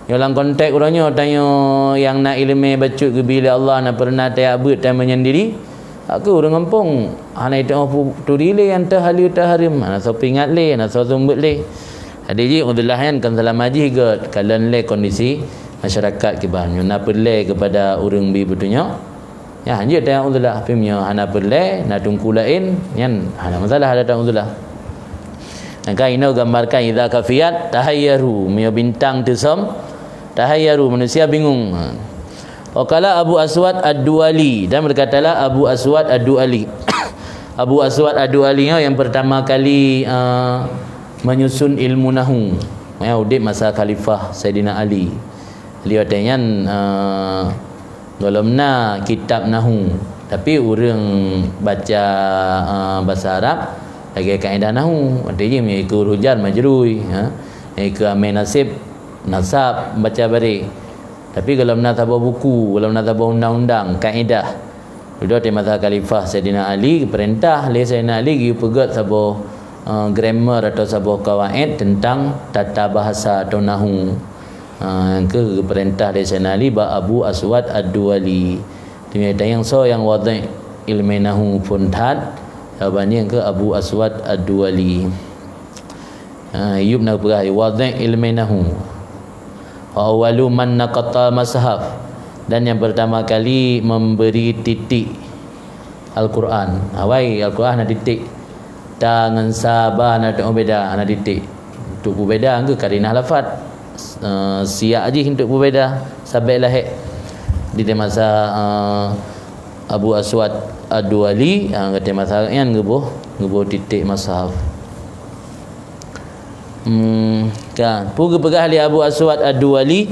Nyoe lam konteks uroe nyoe, tanyoe nyang na ileumèe bacut geubi lé Allah, na peureunah tajak beuet, tajak menyendiri, ka keuh ureueng gampông hana jiteu'oh pu-, turi lé nyang teuh haleue teuh hareuem, hana soe peuingat lé, hana soe seumeubeuet lé. Jadi jih uzlah nyan kon seulama jih göt, kalon lé kondisi masyarakat kiban. Meunyoe na peureulèe keupada ureueng bi peutunyok, Ya, hanjeuet tanyong uzlah, tapi meunyoe hana peureulée, na teungku laén, nyan hana masalah ada tanyong uzlah. Maka inoe gambarkan idza khafiyat tahayyaru, meunyoe bintang teusöm, tahayyaru, manusia bingung. Wa qala Abu Aswad Ad-Duwali, dan berkatalah Abu Aswad Ad-Duwali. Abu Aswad Ad-Duwali nyoe yang pertama kali, eh, menyusun ilmu nahu. Ya, udeb masa khalifah Saidina Ali. Jadi watée nyan, eh, gohlom na kitab nahu, tapi ureuëng baca, eh, basa Arab lagée kaedah nahu. Watée jih meunyoe ikeue huruf jar majrur, ha. Meunyoe ikeue amé naseb, nasab, baca baré. Tapi gohlom na saboh buku, gohlom na saboh undang-undang, kaedah. Dudoe di masa khalifah Saidina Ali, geupeurintah lé Saidina Ali geuyue peugét saboh, eh, grammar atau saboh kawaid tentang tata bahasa atau nahu. Eh, nyang keuh geupeurintah lé Saidina Ali bak Abu Aswad Ad-Duwali. Teuma tanyong soe nyang wadai ilmu nahu phon that, jawaban jih keuh Abu Aswad Ad-Duwali. Ha, Ayub na geupeugah, wadai ilmu nahu. Wa awwalu man naqata mashaf. Dan yang pertama kali memberi titik Al-Quran. Awai Al-Quran na titik. Ta ngon sa ba na teubeda, na titik. Untuk peubeda ke karinah lafaz. Eh, siyak jih untuk peubeda sabek lahek. Di masa, eh, Abu Aswad Ad-Duwali, eh, kata masa nyan geuboh, geuboh titik mashaf. Hmm, kan. Peue geupeugah lé Abu Aswad Ad-Duwali,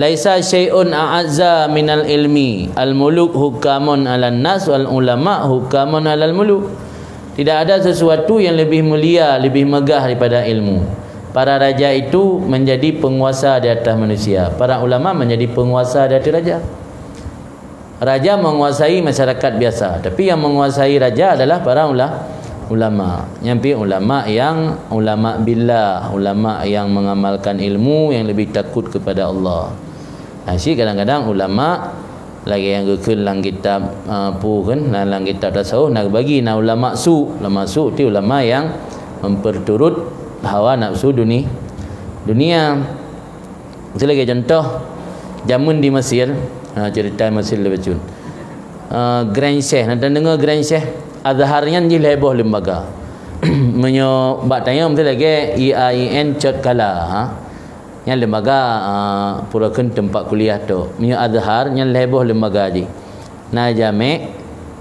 "Laisa syai'un a'azza minal ilmi. Al-muluk hukamun 'alan nas wal ulama hukamun 'alal muluk." Tidak ada sesuatu yang lebih mulia, lebih megah daripada ilmu. Para raja itu menjadi penguasa di atas manusia. Para ulama menjadi penguasa di atas raja. Raja menguasai masyarakat biasa, tapi yang menguasai raja adalah para ula-, ulama. Nyang pi ulama yang ulama billah, ulama yang mengamalkan ilmu, yang lebih takut kepada Allah. Nah, si kadang-kadang ulama lagi yang geukheun lam kitab, uh, pu kan, lam, lam kitab tasawuf na bagi na ulama su, ulama su ti ulama yang memperturut hawa nafsu duni-, dunia. Miseue lagée contoh, jameun di Mesir, ha, cerita Mesir lebih cun. Uh, Grand Sheikh, na deungoe Grand Sheikh Azhar nyan jih lhée boh lembaga. Meunyoe bak tanyoe miseue lagée I A I N Cot Kala, ha. Nyan lembaga, uh, pura kheun tempat kuliah tu. Meunyoe Azhar nyan lhée boh lembaga jih. Na jamek,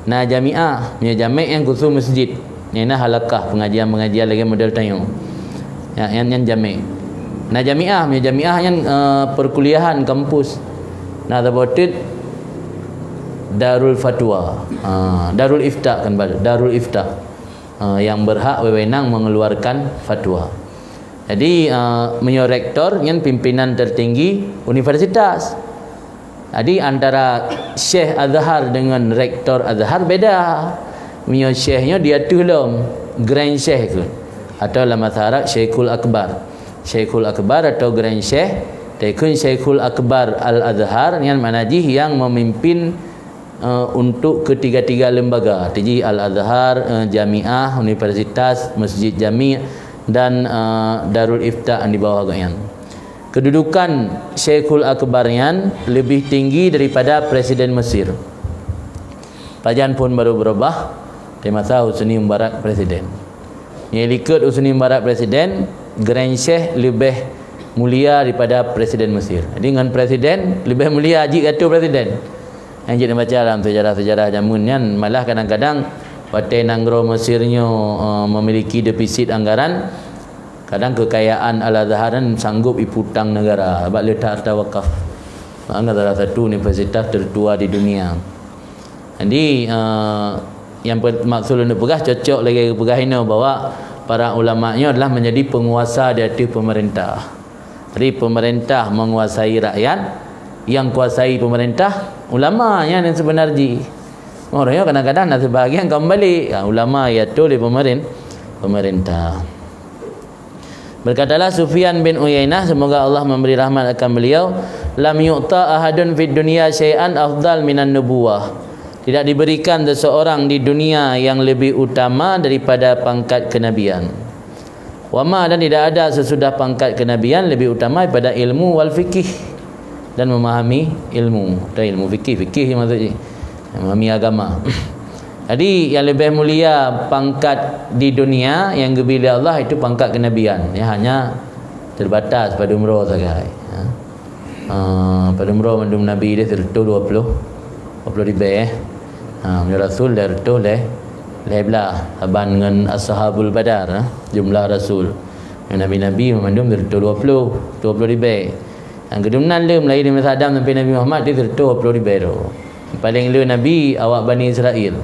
na jamiah. Meunyoe jamek nyang khusos masjid, nyang na halakah pengajian-pengajian lagée model tanyoe. Ya, nyan, nyan jamek. Na jamiah, meunyoe jamiah nyan, eh, perkuliahan kampus. Na saboh teuk Darul Fatwa. Ah, Darul Ifta kan baru, Darul Ifta. Ah, yang berhak wewenang mengeluarkan fatwa. Jadi, eh, meunyoe rektor nyan pimpinan tertinggi universitas. Jadi antara Syekh Azhar dengan Rektor Azhar beda. Meunyoe Syekh nyoe di ateueh lom, Grand Sheikh kheun. Atau lam bahasa Arab Syekhul Akbar. Syekhul Akbar atau Grand Sheikh, takheun Syekhul Akbar Al-Azhar nyan makna jih yang memimpin, eh, untuk ketiga-tiga lembaga, tiji Al-Azhar, eh, Jamiah, Universitas, Masjid Jami' dan, eh, Darul Ifta yang di bawah gobnyan. Kedudukan Syekhul Akbar nyan lebih tinggi daripada Presiden Mesir. Pajan phon barô beurubah, di masa Husni Mubarak presiden. Nyang likot Husni Mubarak presiden, Grand Sheikh leubeh mulia daripada Presiden Mesir. Jadi ngon presiden leubeh mulia jih geutanyoe presiden. Nyang jeuet neubaca lam sejarah-sejarah jameun nyan, malah kadang-kadang watée nanggroe Mesir nyoe, eh, memiliki defisit anggaran, kadang kekayaan Al-Azhar nyan sanggup ipeutang negara, sabab le that harta wakaf. Maka salah satu universitas tertua di dunia. Jadi, eh, nyang pe-, maksud lôn peugah cocok lagée geupeugah inoe bahwa para ulama nyoe adalah menjadi penguasa di ateueh pemerintah. Jadi pemerintah menguasai rakyat, yang kuasai pemerintah ulama nyan yang sebenar jih. Orang nyoe kadang-kadang na sebahagian ka meubalek, ha, ulama ya tu lé pemerin-, pemerintah. Berkatalah Sufyan bin Uyainah, semoga Allah memberi rahmat akan beliau, "Lam yu'ta ahadun fid dunya syai'an afdal minan nubuwah." Tidak diberikan seseorang di dunia yang lebih utama daripada pangkat kenabian. Wama, dan tidak ada sesudah pangkat kenabian lebih utama daripada ilmu wal fikih dan memahami ilmu. Dan ilmu fikih, fikih je maksud jih. Memahami agama. Jadi, yang lebih mulia pangkat di dunia yang geubri lé Allah itu pangkat kenabian. Ya, hanya terbatas padum droe sagai. Ya. Ah, padum droe mandum nabi deh, seratus dua puluh, dua puluh ribèe, eh. Ha, meunyoe rasul lhèe reutôh lhèe, lhèe blah, saban ngon ashabul badar, eh, jumlah rasul. Nabi-nabi mandum seratus dua puluh, dua puluh ribèe. Nyang keudum nan lom lahé di masa Adam sampai Nabi Muhammad di seratus dua puluh ribèe droe. Paléng le nabi awak Bani Israel.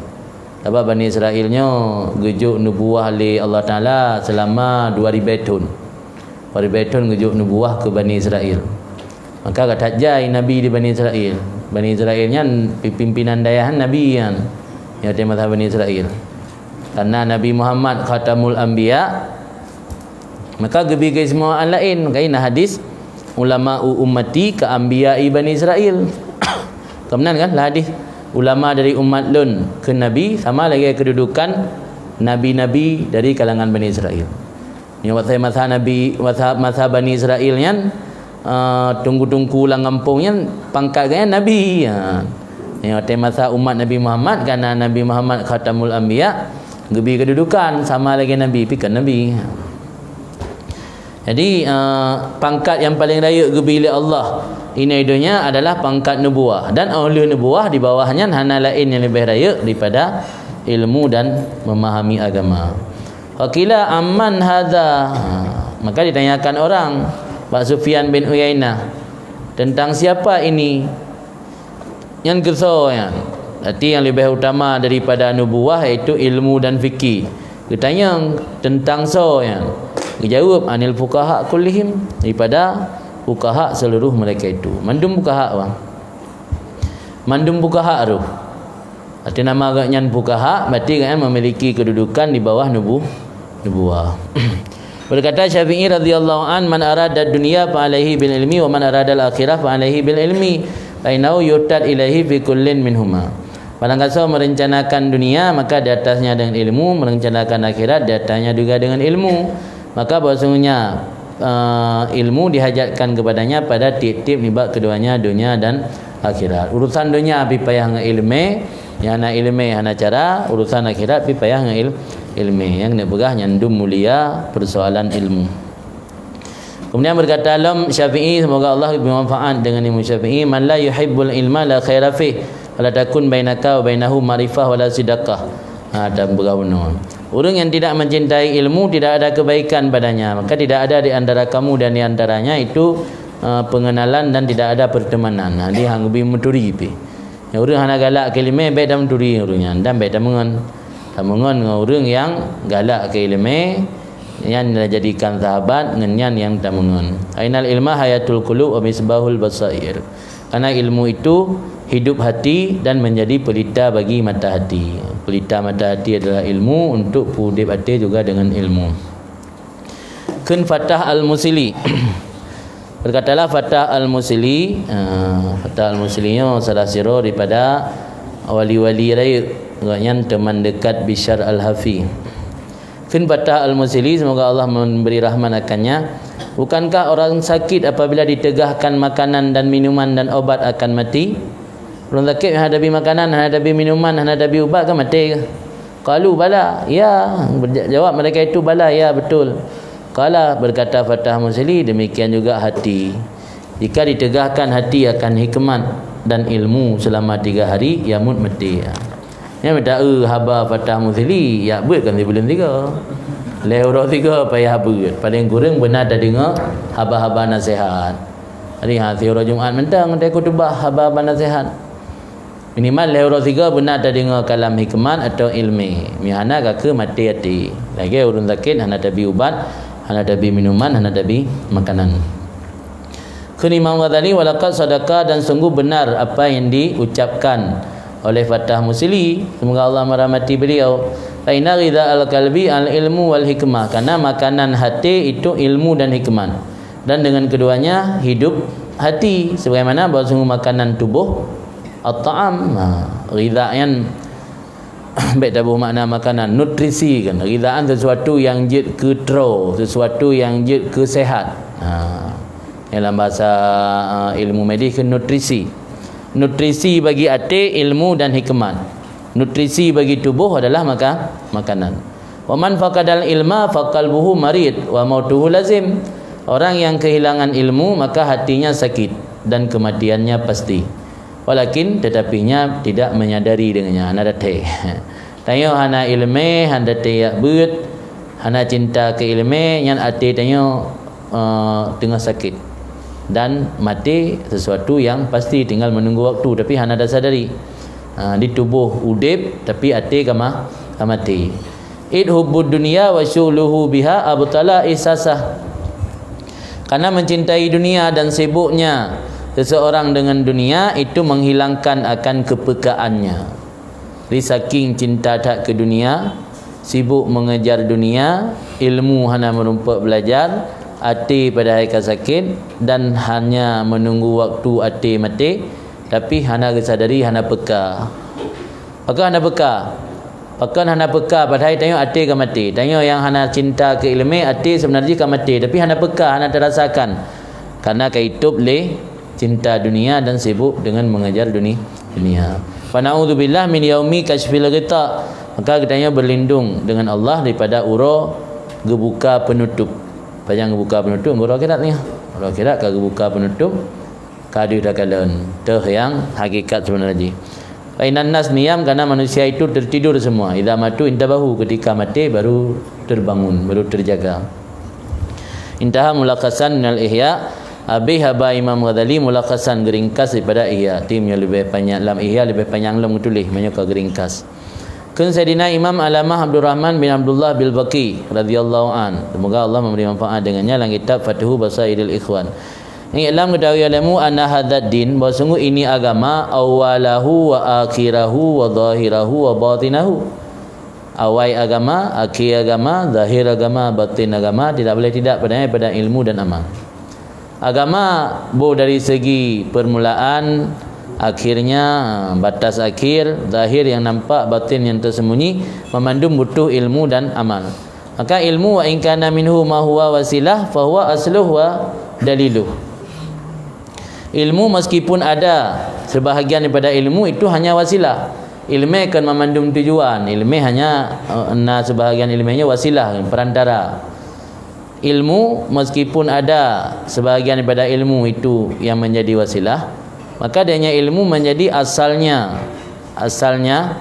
Sabab Bani Israel nyoe geujok nubuwah lé Allah Taala seulama dua ribèe thon. Dua ribèe thon geujok nubuwah keu Bani Israel. Maka ka that jai nabi di Bani Israel. Bani Israel nyan pi-, pimpinan dayah nabi nyan. Nyoe watèe masa Bani Israel. Karena Nabi Muhammad khatamul anbiya, maka geubri keistimewaan laén. Maka na hadis, "Ulama'u ummati ka anbiya'i Bani Israel." Ka meunan kan? Lah hadis, "Ulama dari umat lôn keu nabi sama lagèe kedudukan nabi-nabi dari kalangan Bani Israel." Nyoe watèe masa nabi, masa, masa Bani Israel nyan, eh, teungku-teungku lam gampông nyan pangkat geuh nyan nabi. Ha. Nyoe watèe masa umat Nabi Muhammad, karena Nabi Muhammad khatamul anbiya, geubri kedudukan sama lagèe nabi, pi kon nabi. Jadi, eh, pangkat nyang paleng rayeuk geubri lé Allah inai donya adalah pangkat nubuwah. Dan óh lheueh nubuwah, di bawah nyan hana laén nyang leubeh rayeuk daripada ilmu dan memahami agama. Faqila amman hadza? Ha, maka ditanyakan orang bak Sufyan bin Uyainah, "Tentang siapa ini?" Nyan keusoe nyan. Berarti nyang leubeh utama daripada nubuwah yaitu ilmu dan fikih. Geutanyong teuntang soe nyan. Geujaweueb, "Anil fuqaha kullihim," daripada fuqaha seluruh mereka itu. Mandum fuqaha, bang. Mandum fuqaha roh. Arti nama agak nyan fuqaha, berarti agak nyan memiliki kedudukan di bawah nubu-, nubuwah. Berkata Syafi'i radhiyallahu an, "Man arada dunya fa alaihi bil ilmi, wa man arada al akhirah fa alaihi bil ilmi, fa innahu yuhtad ilaihi fi kullin minhuma." Barang gasoe merencanakan dunia, maka di atasnya dengan ilmu, merencanakan akhirat, di atasnya juga dengan ilmu. Maka bahwasanya, eh, ilmu dihajatkan kepadanya pada tiep-tiep nibak keduanya, dunia dan akhirat. Urusan dunia pih payah ngon ileumé, nyang hana ileumé hana cara, urusan akhirat pih payah ngon il-, ileumé. Nyang keuneuk peugah nyan dum mulia persoalan ilmu. Kemudian berkata lom Syafi'i, semoga Allah beri manfaat dengan ilmu Syafi'i, "Man la yuhibbul ilma la khaira fih, wa la takun bainaka wa bainahu ma'rifah wa la sidaqah." Ha, dan peugah bunoe. Ureuëng yang tidak mencintai ilmu, tidak ada kebaikan padanya, maka tidak ada di antara kamu dan di antaranya itu, eh, pengenalan dan tidak ada pertemanan. Nah, di hang bi meuturi pih. Nyang ureuëng hana galak keu ileumé, bèk tameuturi ureuëng nyan dan bèk tameungon. Tameungon ngon ureuëng nyang galak keu ileumé, nyan jadikan sahabat, ngon nyan nyang tameungon. Ainal ilma hayatul qulub wa misbahul basair. Karena ilmu itu hidup hati dan menjadi pelita bagi mata hati. Pelita mata hati adalah ilmu, untuk peudeb até juga dengan ilmu. Kheun Fatah Al-Musili. Berkatalah Fatah Al-Musili, eh, Fatah Al-Musili nyoe salah sidroe daripada wali-wali rayeuk, gobnyan teman dekat Bishr Al-Hafi. Kheun Fatah Al-Musili, semoga Allah memberi rahmat akannya, "Bukankah orang sakit apabila ditegahkan makanan dan minuman dan obat akan mati?" Ureuëng sakét hana tabi makanan, hana tabi minuman, hana tabi ubat, kan maté. Qalu, "Bala." Ya, jawab mereka itu, "Bala, ya, betul." Qala, berkata Fatah Musili, "Demikian juga hati. Jika ditegahkan hati akan hikmat dan ilmu selama tiga hari, ia mut mati." Nyan mita eu haba Fatah Musili, yak beuet kan sibuleuen tiga. Lhèe uroe tiga payah beuet. Paling kureueng beuna tadeungoe haba-haba nasihat. Jadi, ha, siuroe Jumat mantong teuh khutubah haba-haba nasihat. Minimal lhèe uroe tiga beuna tadeungoe kalam hikmat atau ilmé. Meuhana ka keu maté até. Lagèe ureuëng sakét hana tabi ubat, hana tabi minuman, hana tabi makanan. Kheun Imam Ghazali, "Walaqad sadaqa," dan sungguh benar apa yang diucapkan oleh Fatah Musili, semoga Allah merahmati beliau, "Fa inna ghidha al-qalbi al-ilmu wal hikmah," karena makanan hati itu ilmu dan hikmat, dan dengan keduanya hidup hati, sebagaimana bahwa sungguh makanan tubuh at-ta'am. Ha, ghidha nyan bèk taboh makna makanan, nutrisi kan. Ghidhaan sesuatu yang jeuet keu troe, sesuatu yang jeuet keu sehat. Ha. Dalam bahasa, uh, ilmu medis kheun nutrisi. Nutrisi bagi até, ilmu dan hikmat. Nutrisi bagi tubuh adalah maka-, makanan. "Wa man faqadal ilma faqalbuhu marid wa mautuhu lazim." Orang yang kehilangan ilmu, maka hatinya sakit dan kematiannya pasti. Walakin, tetapinya tidak menyadari dengannya. Hana daté. Tanyoe hana iéleumé, hana daté jak beuet, hana cinta keu iéleumé, nyan até tanyoe, eh, teungoh sakét. Dan maté sesuatu yang pasti, tinggal menunggu waktu, tapi hana tasadari. Ha, di tuboh udép, tapi até ka ma-, ka maté. "Id hubbud dunya wa syughluhu biha abtala ihsasah." Karena mencintai dunia dan sibuknya seseorang dengan dunia itu menghilangkan akan kepekaannya. Jadi, saking cinta that keu dunia, sibuk mengejar dunia, ilmu hana meurumpok belajar, até padahai ka sakét, dan hanya menunggu waktu até maté, tapi hana geusadari, hana peka. Pakon hana peka? Pakon hana peka, padahai tanyoe até ka maté. Tanyoe nyang hana cinta keu iéleumé, até seubeuna jih ka maté, tapi hana peka, hana tarasakan. Karena ka itôb lé cinta dunia dan sibuk dengan mengejar duni-, dunia. Fa na'udzubillah min yaumi kasyfil ghita. Maka geutanyoe berlindung dengan Allah daripada uroe geubuka penutup. Pajan geubuka penutup, uroe akhirat nyan. Uroe akhirat ka geubuka penutup, ka deuh takalon. Teuh nyang hakikat sebenar jih. Fa innan nas niyam, karena manusia itu tertidur semua. Idza matu intabahu, ketika mati baru terbangun, baru terjaga. Intaha mulakhasan minal Ihya, habéh haba Imam Ghazali mulakhasan, geuringkas daripada Ihya. Tim nyang leubeh panyang, lam Ihya leubeh panyang lom geutuléh, meunyoe ka geuringkas. Kheun Saidina Imam Allamah Abdurrahman bin Abdullah Bilbaqi radhiyallahu an, semoga Allah memberi manfaat dengannya, lam kitab Fathu Basairil Ikhwan. I'lam, ketahui olehmu, anna hadzad din, bahwa sungguh ini agama, awwalahu wa akhirahu wa zahirahu wa batinahu. Awai agama, akhé agama, zahir agama, batin agama, tidak boleh tidak padanya pada ilmu dan amal. Agama boh dari segi permulaan, akhirnya, batas akhir, zahir yang nampak, batin yang tersembunyi, memandum butuh ilmu dan amal. Maka ilmu, wa in kana minhu ma huwa wasilah, fa huwa asluh wa daliluh. Ilmu meskipun ada sebahagian daripada ilmu itu hanya wasilah. Iéleumé kon mamandum tujuan, iéleumé hanya, eh, na sebahagian iéleumé nyoe wasilah, perantara. Ilmu meskipun ada sebahagian daripada ilmu itu yang menjadi wasilah, maka adanya ilmu menjadi asalnya, asalnya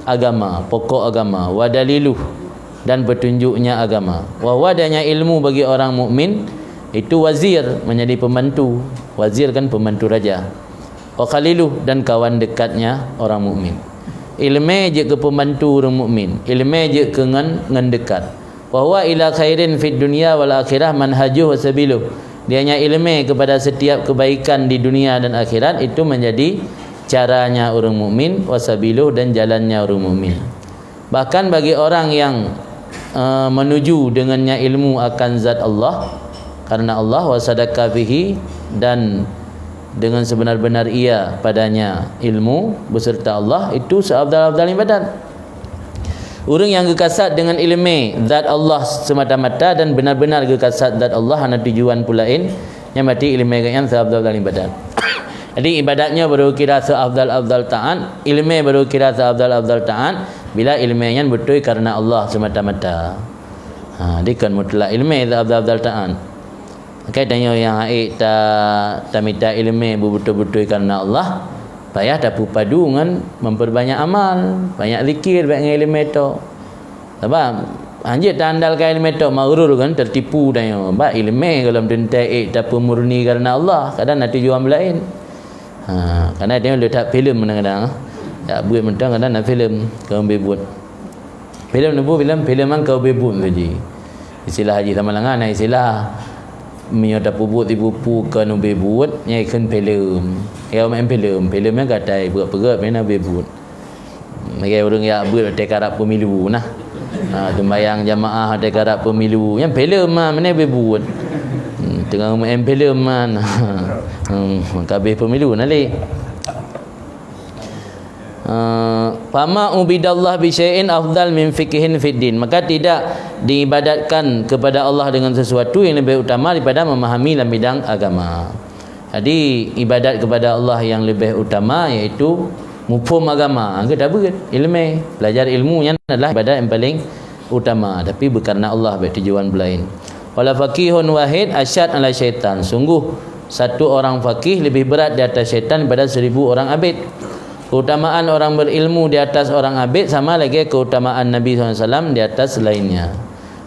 agama, pokok agama, wa daliluh, dan petunjuknya agama. Wa huwa, adanya ilmu bagi orang mukmin itu wazir, menjadi pembantu. Wazir kan pembantu raja. Wa khaliluh, dan kawan dekatnya orang mukmin. Iéleumé jeuet keu pembantu ureuëng mukmin. Iéleumé jeuet keu ngon, ngon dekat. Wa huwa ila khairin fid dunya wal akhirah manhajuh wa sabiluh. Dianya iéleumé kepada setiap kebaikan di dunia dan akhirat itu menjadi caranya ureuëng mukmin, wa sabiluh, dan jalannya ureuëng mukmin. Bahkan bagi orang yang, eh, menuju dengannya ilmu akan zat Allah, karena Allah, wa sadaka fihi, dan dengan sebenar-benar ia padanya ilmu beserta Allah, itu seafdal-afdal ibadat. Ureuëng nyang geukasat dengan iéleumé zat Allah semata-mata dan benar-benar geukasat zat Allah, hana tujuan peue laén, nyan berarti iéleumé geuh nyan seafdal-afdal ibadat. Jadi, ibadat nyoe baru kira seafdal-afdal taat, iéleumé baru kira seafdal-afdal taat bila iéleumé nyan beutôi karena Allah semata-mata. Ha, dikon mutlak iéleumé seafdal-afdal taat. Maka tanyoe nyang haiek ta-, tamita iéleumé beubeutôi-beutôi karena Allah, payah tapeupadu ngon memperbanyak amal, banyak zikir, bèk ngon iéleumé tok. Sabab hanjeuet taandalkan iéleumé tok, maghrur kan, tertipu tanyoe. Bak iéleumé gohlom teuntèe ék tapeumurni karena Allah, kadang na tujuan laén. Ha, kadang tanyoe le that filem kadang-kadang. Jak beuet mantong kadang na filem, keu ubé buet. Filem neubu filem, filem nyan keu ubé buet saji. Istilah jih sama langan, nah, istilah meunyoe tapeubuet ibu pu keu ubé buet, nyan kheun filem. Ya, main filem. Filem nyan gatai, peugöt-peugöt, main ubé buet. Lagèe ureueng jak beuet watèe karab pemilu nah. Ha, sembahyang jamaah watèe karab pemilu. Nyan filem mah, meunan ubé buet. Hmm, teungoh main filem mah. Hmm, ka habéh pemilu nah lé. Eh, "Fama ubidallah bi syai'in afdal min fiqhin fid din." Maka tidak diibadatkan kepada Allah dengan sesuatu yang lebih utama daripada memahami dalam bidang agama. Jadi, ibadat kepada Allah yang lebih utama iaitu muphom agama. Angka tabeuet, ilmu. Belajar ilmu nyan adalah ibadat yang paling utama, tapi bukarna Allah, bak tujuan belain. Wala faqihun wahid asyad ala syaitan. Sungguh satu orang faqih lebih berat di atas syaitan daripada seribu orang abid. Keutamaan orang berilmu di atas orang abid sama lagi keutamaan Nabi sallallahu alaihi wasallam di atas lainnya.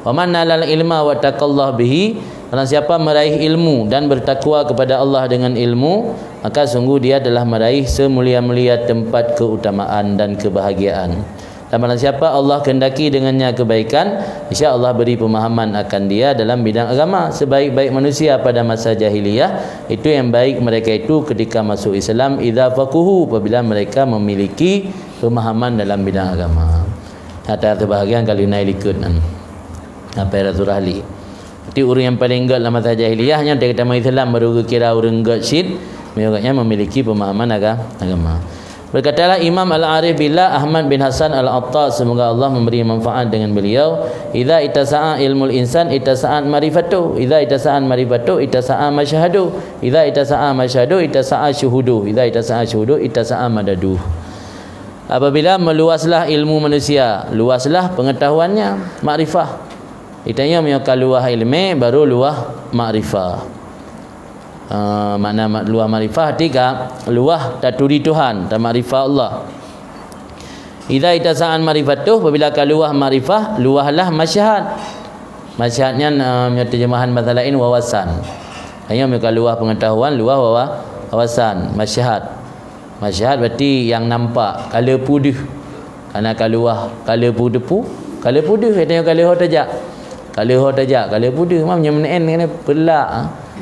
Wa man nalal ilma wa taqallah bihi, barang siapa meraih ilmu dan bertakwa kepada Allah dengan ilmu, maka sungguh dia telah meraih semulia-mulia tempat keutamaan dan kebahagiaan. Dan barang siapa Allah kehendaki dengannya kebaikan, insya Allah beri pemahaman akan dia dalam bidang agama. Sebaik-baik manusia pada masa jahiliyah, itu yang baik mereka itu ketika masuk Islam, idza faquhu, apabila mereka memiliki pemahaman dalam bidang agama. Nyata teubahagian kali nai likot nan. Apa surah li. Jadi ureuëng nyang paleng gét lam masa jahiliyah nyan, teuka tamah Islam baru geukira ureuëng gét cit, meunyoe gobnyan memiliki pemahaman aga-, agama. Berkatalah Imam Al-Arif Billah Ahmad bin Hasan Al-Atta, semoga Allah memberi manfaat dengan beliau, "Idza ittasa'a ilmul insan, ittasa'at ma'rifatuh. Idza ittasa'at ma'rifatuh, ittasa'a masyhadu. Idza ittasa'a masyhadu, ittasa'a syuhudu. Idza ittasa'a syuhudu, ittasa'a madadu." Apabila meluaslah ilmu manusia, luaslah pengetahuannya, makrifah. Itanya meunyoe ka luwah ileumé, baru luwah makrifah. Eh, makna ma-, luwah makrifah, arti ka luwah taturi Tuhan, tamakrifah Allah. Idza ittasa'at ma'rifatuh, apabila ka luwah makrifah, luwahlah masyhad. Masyhad nyan, eh, meunyoe terjemahan bahasa lain, wawasan. Hanya meunyoe ka luwah pengetahuan, luwah wawa-, wawasan, masyhad. Masyhad berarti nyang nampak, ka le peue deuh. Kana ka luwah, ka le peue teupeue, ka le peue deuh, ka le ho tajak. Ka le ho tajak, ka le peue deuh. Mam nyoe meu'en keuneuk peulak, ha.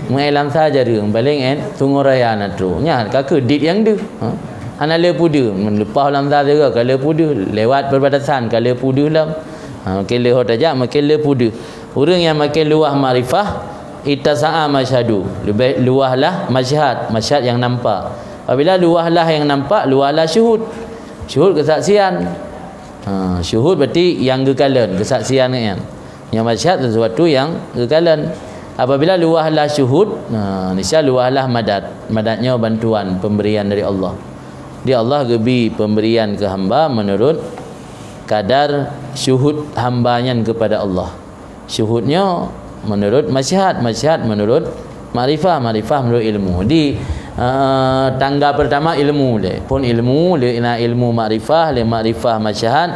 Meu'en lam sa jareueng, paleng 'en Sungai Raya na trok. Nyan ka keuh dit nyang deuh. Ha. Hana le peue deuh, leupah lam sa jareueng, ka le peue deuh. Lewat perbatasan, ka le peue deuh lom. Ha, makin le ho tajak, makin le peue deuh. Ureuëng nyang makin luwah makrifah, ittasa'a masyhadu, leubeh luwahlah masyhad, masyhad nyang nampak. Apabila luwahlah nyang nampak, luwahlah syuhud. Syuhud keusaksian. Ha, syuhud berarti nyang geukalon, keusaksian nyan. Nyang masyhad sesuatu nyang geukalon. Apabila luwahlah syuhud, ha, niscaya luwahlah madad. Madad nyoe bantuan, pemberian dari Allah. Di Allah geubi pemberian keu hamba menurut kadar syuhud hamba nyan kepada Allah. Syuhud nyoe menurut masyhad, masyhad menurut makrifah, makrifah menurut ilmu. Di, eh, tangga pertama ilmu le. Phon ilmu, le na ilmu makrifah, le makrifah masyhad,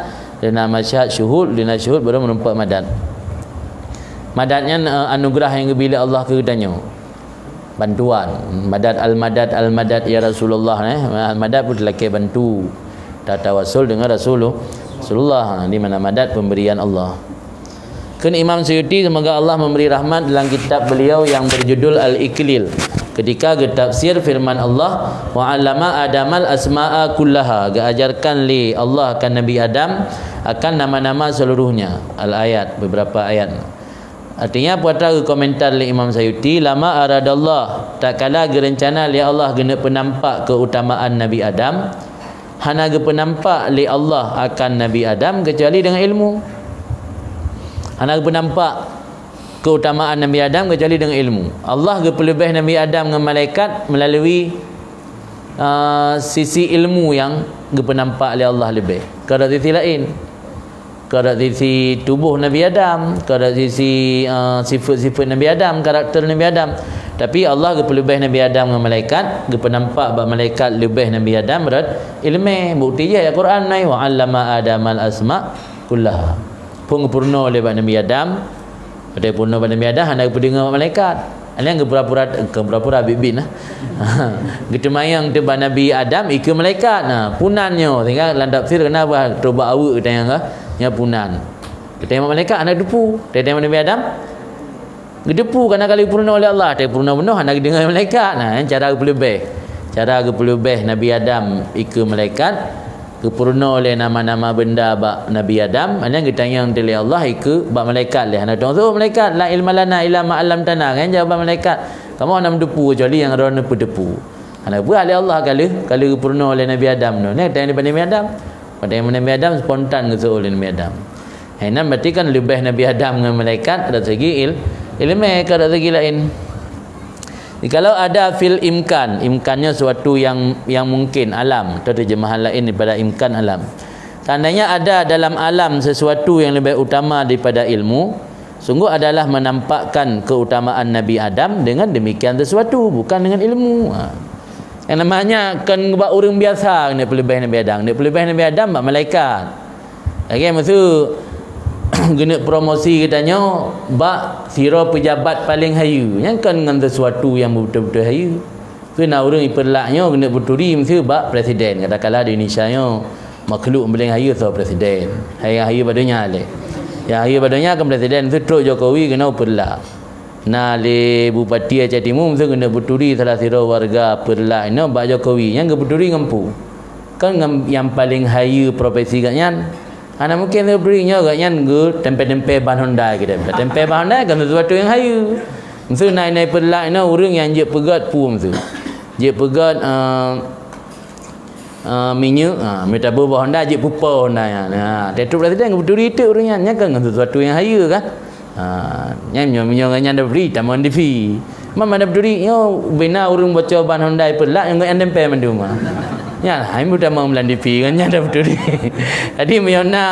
le na masyhad syuhud, le na syuhud baru meureumpok madad. Madad nyan, eh, anugerah nyang geubi lé Allah keu geutanyoe. Bantuan. Madad, al-madad, al-madad ya Rasulullah, eh. Al-madad pun lakée bantu. Tatawasul dengan Rasulullah. Rasulullah, ha, di mana madad pemberian Allah. Kheun Imam Suyuti, semoga Allah memberi rahmat, dalam kitab beliau yang berjudul Al-Iklil, ketika geutafsir firman Allah, "Wa 'allama Adamal asma'a kullaha", geuajarkan lé Allah akan Nabi Adam akan nama-nama seluruhnya. Al-ayat, beberapa ayat. Artinya, peue ata geukomentar lé Imam Sayuti, "Lama aradallah, tatkala geurencana lé Allah geuneuk peunampak keutamaan Nabi Adam, hana geupeunampak lé Allah akan Nabi Adam keucuali deungon ilmu." Hana geupeunampak keutamaan Nabi Adam keucuali deungon ilmu. Allah geupeuleubeh Nabi Adam ngon malaikat meulalu, ah, sisi ilmu nyang geupeunampak lé Allah leubeh. Ka rot sisi laén. Ka rot sisi tuboh Nabi Adam, ka rot sisi, ah, sifeut-sifeut Nabi Adam, karakter Nabi Adam. Tapi Allah geupeuleubeh Nabi Adam ngon malaikat, geupeunampak bak malaikat leubeh Nabi Adam rot ileumé. Bukti jih ayat Quran nai, "Wa 'allama Adamal asma' kullaha." Phon geupeurunoe lé bak Nabi Adam, padahai peurunoe bak Nabi Adam hana geupeudeungoe bak malaikat. Ada nyang geupura-pura, bukan pura-pura, biet-biet nah. Geuteumanyong teuh bak Nabi Adam ikeue malaikat. Nah, peue nan nyoe, sehingga lam tafsir keunan bah trok bak aweuek geutanyong ka, nyoe peue nan. Geutanyong bak malaikat hana geuteupeue. Geutanyong bak Nabi Adam, geuteupeue, karena ka lheueh peurunoe lé Allah, tapi peurunoe bunoe hana geudeungoe malaikat. Nah, nyan cara geupeuleubeh. Cara geupeuleubeh Nabi Adam ikeue malaikat, geupeurunoe lé nama-nama beunda bak Nabi Adam, nyan geutanyong teuh lé Allah ikeue bak malaikat lé. Hana teuntèe malaikat, "La ilma lana illa ma 'allamtana." Nyan jawaban malaikat, "Kamoe hana meuteupeue kecuali nyang droeneuh peuteupeue." Hana peue lé Allah ka lheueh, ka lheueh geupeurunoe lé Nabi Adam nyoe. Nyan geutanyong bak Nabi Adam. Watèe Nabi Adam spontan geuseuôt lé Nabi Adam. Hai nyan berarti kan leubeh Nabi Adam ngon malaikat dari segi il-, ileumé, ka dari segi laén. Kalau ada fil imkan, imkannya suatu yang yang mungkin, alam, atau terjemahan lain daripada imkan, alam. Seandainya ada dalam alam sesuatu yang lebih utama daripada ilmu, sungguh adalah menampakkan keutamaan Nabi Adam dengan demikian sesuatu, bukan dengan ilmu. Ha. Yang namanya kan bak ureuëng biasa keuneuk peuleubeh Nabi Adam, keuneuk peuleubeh Nabi Adam bak malaikat. Lagée miseue keuneuk promosi geutanyoe bak sidroe pejabat paleng hayeue, nyan kan ngon sesuatu nyang beutôi-beutôi hayeue. Keu na ureuëng ipeulak nyoe keuneuk beuturi miseue bak presiden, katakanlah di Indonesia nyoe makhluk paleng hayeue soe presiden. Hai nyang hayeue bak donya lé. Nyang hayeue bak donya kan presiden, miseue trok Jokowi keunoe peulak. Na lé Bupati Aceh Timu miseue keuneuk beuturi salah sidroe warga peulak inoe bak Jokowi, nyang geubeuturi ngon peue? Kan ngon nyang paleng hayeue profesi geuh nyan. Hana mungken lé bri nyoe geuh nyan geutempé-tempé ban Honda keudeh. Tempé ban Honda kan sesuatu nyang hayeue. Miseue na inan peulak inoe ureuëng nyang jeuet peugét peue miseue. Jeuet peugét, eh, eh, minyeuk, ha, mita beuh ban Honda jeuet peupo Honda nyan. Ha, teutap presiden geubeuturi teuk ureuëng nyan, nyan kan ngon sesuatu nyang hayeue kan. Ha, nyan nyoe meunyoe nyan da bri tamong di fi. Man mana beuturi nyoe bina ureuëng boco ban Honda peulak nyang geuh nyan tempé mandum. Ha. Nyan hai mutamong lam di fi kan nyan da beuturi. Jadi meunyoe na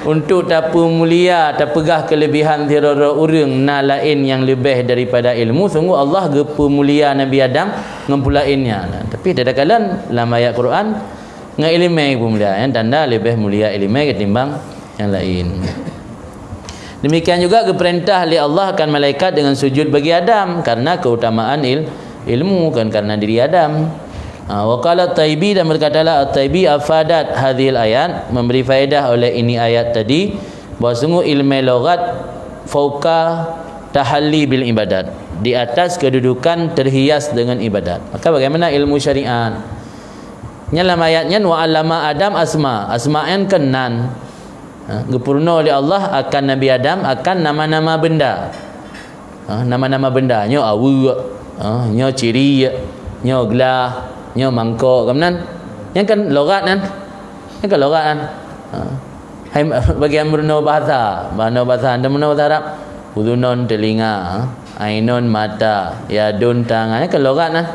untuk tapeumulia, tapeugah kelebihan sidroe-droe ureuëng na laén nyang leubeh daripada ilmu, sungguh Allah geupeumulia Nabi Adam ngon peulaén nyan. Tapi teudakalon lam ayat Quran ngon ileumé geupeumulia, nyang tanda leubeh mulia ileumé ketimbang nyang laén. Demikian juga geupeurintah lé Allah akan malaikat dengan sujud bagi Adam karena keutamaan il-, ilmu, bukan karena diri Adam. Ha, wa qala At-Taibi, dan berkatalah At-Taibi, afadat hadhil ayat, memberi faedah oleh ini ayat tadi, bahwa sungguh ilmu lughat fauqa tahalli bil ibadat, di atas kedudukan terhias dengan ibadat. Maka bagaimana ilmu syariat? Nyan lam ayat nyan, wa allama Adam asma. Asma nyan kan nan. Ha, geupeurunoe lé Allah akan Nabi Adam akan nama-nama benda. Ha, nama-nama benda, nyoe aweuek, ha, nyoe ciriek, nyoe glah, nyoe mangkok, kan nan? Nyan kan lughat nan. Nyan kan lughat nan. Ha. Hai bagian meurunoe bahasa, meurunoe bahasa, anda meurunoe bahasa Arab. Udhunon telinga, ha. Ainon mata, yadun tangan, nyan kan lughat nan.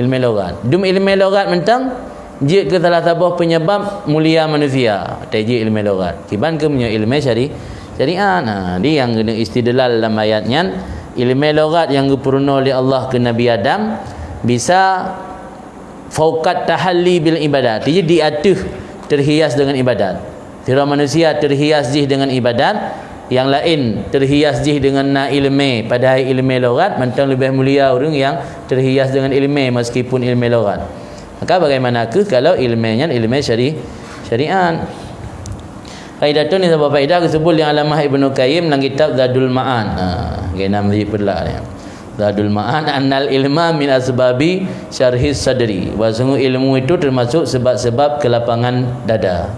Ilmu lughat. Dum ilmu lughat mantong jeuet keu salah saboh penyebab mulia manusia. Teujeuet ilmu lughat. Kiban keu meunyoe ilmu syari-, syariat. Nah, di nyang keuneuk istidlal lam ayat nyan, ilmu lughat nyang geupeurunoe lé Allah keu Nabi Adam bisa fauqat tahalli bil ibadat. Jadi di ateueh terhias dengan ibadat. Sidroe manusia terhias jih dengan ibadat, nyang laén terhias jih dengan na ileumé, padahai ileumé lughat mantong leubeh mulia ureuëng nyang terhias dengan ileumé meskipun ileumé lughat. Maka bagaimana kheueh kalau ileumé nyan ileumé syari-, syariat? Faidatun, ni saboh faedah geuseubut lé Allamah Ibnu Qayyim lam kitab Zadul Ma'ad. Ha, geuhnam jih peulak nyan. Zadul Ma'ad, annal ilma min asbabi syarhis sadri. Bahwa sungguh ilmu itu termasuk sebab-sebab kelapangan dada.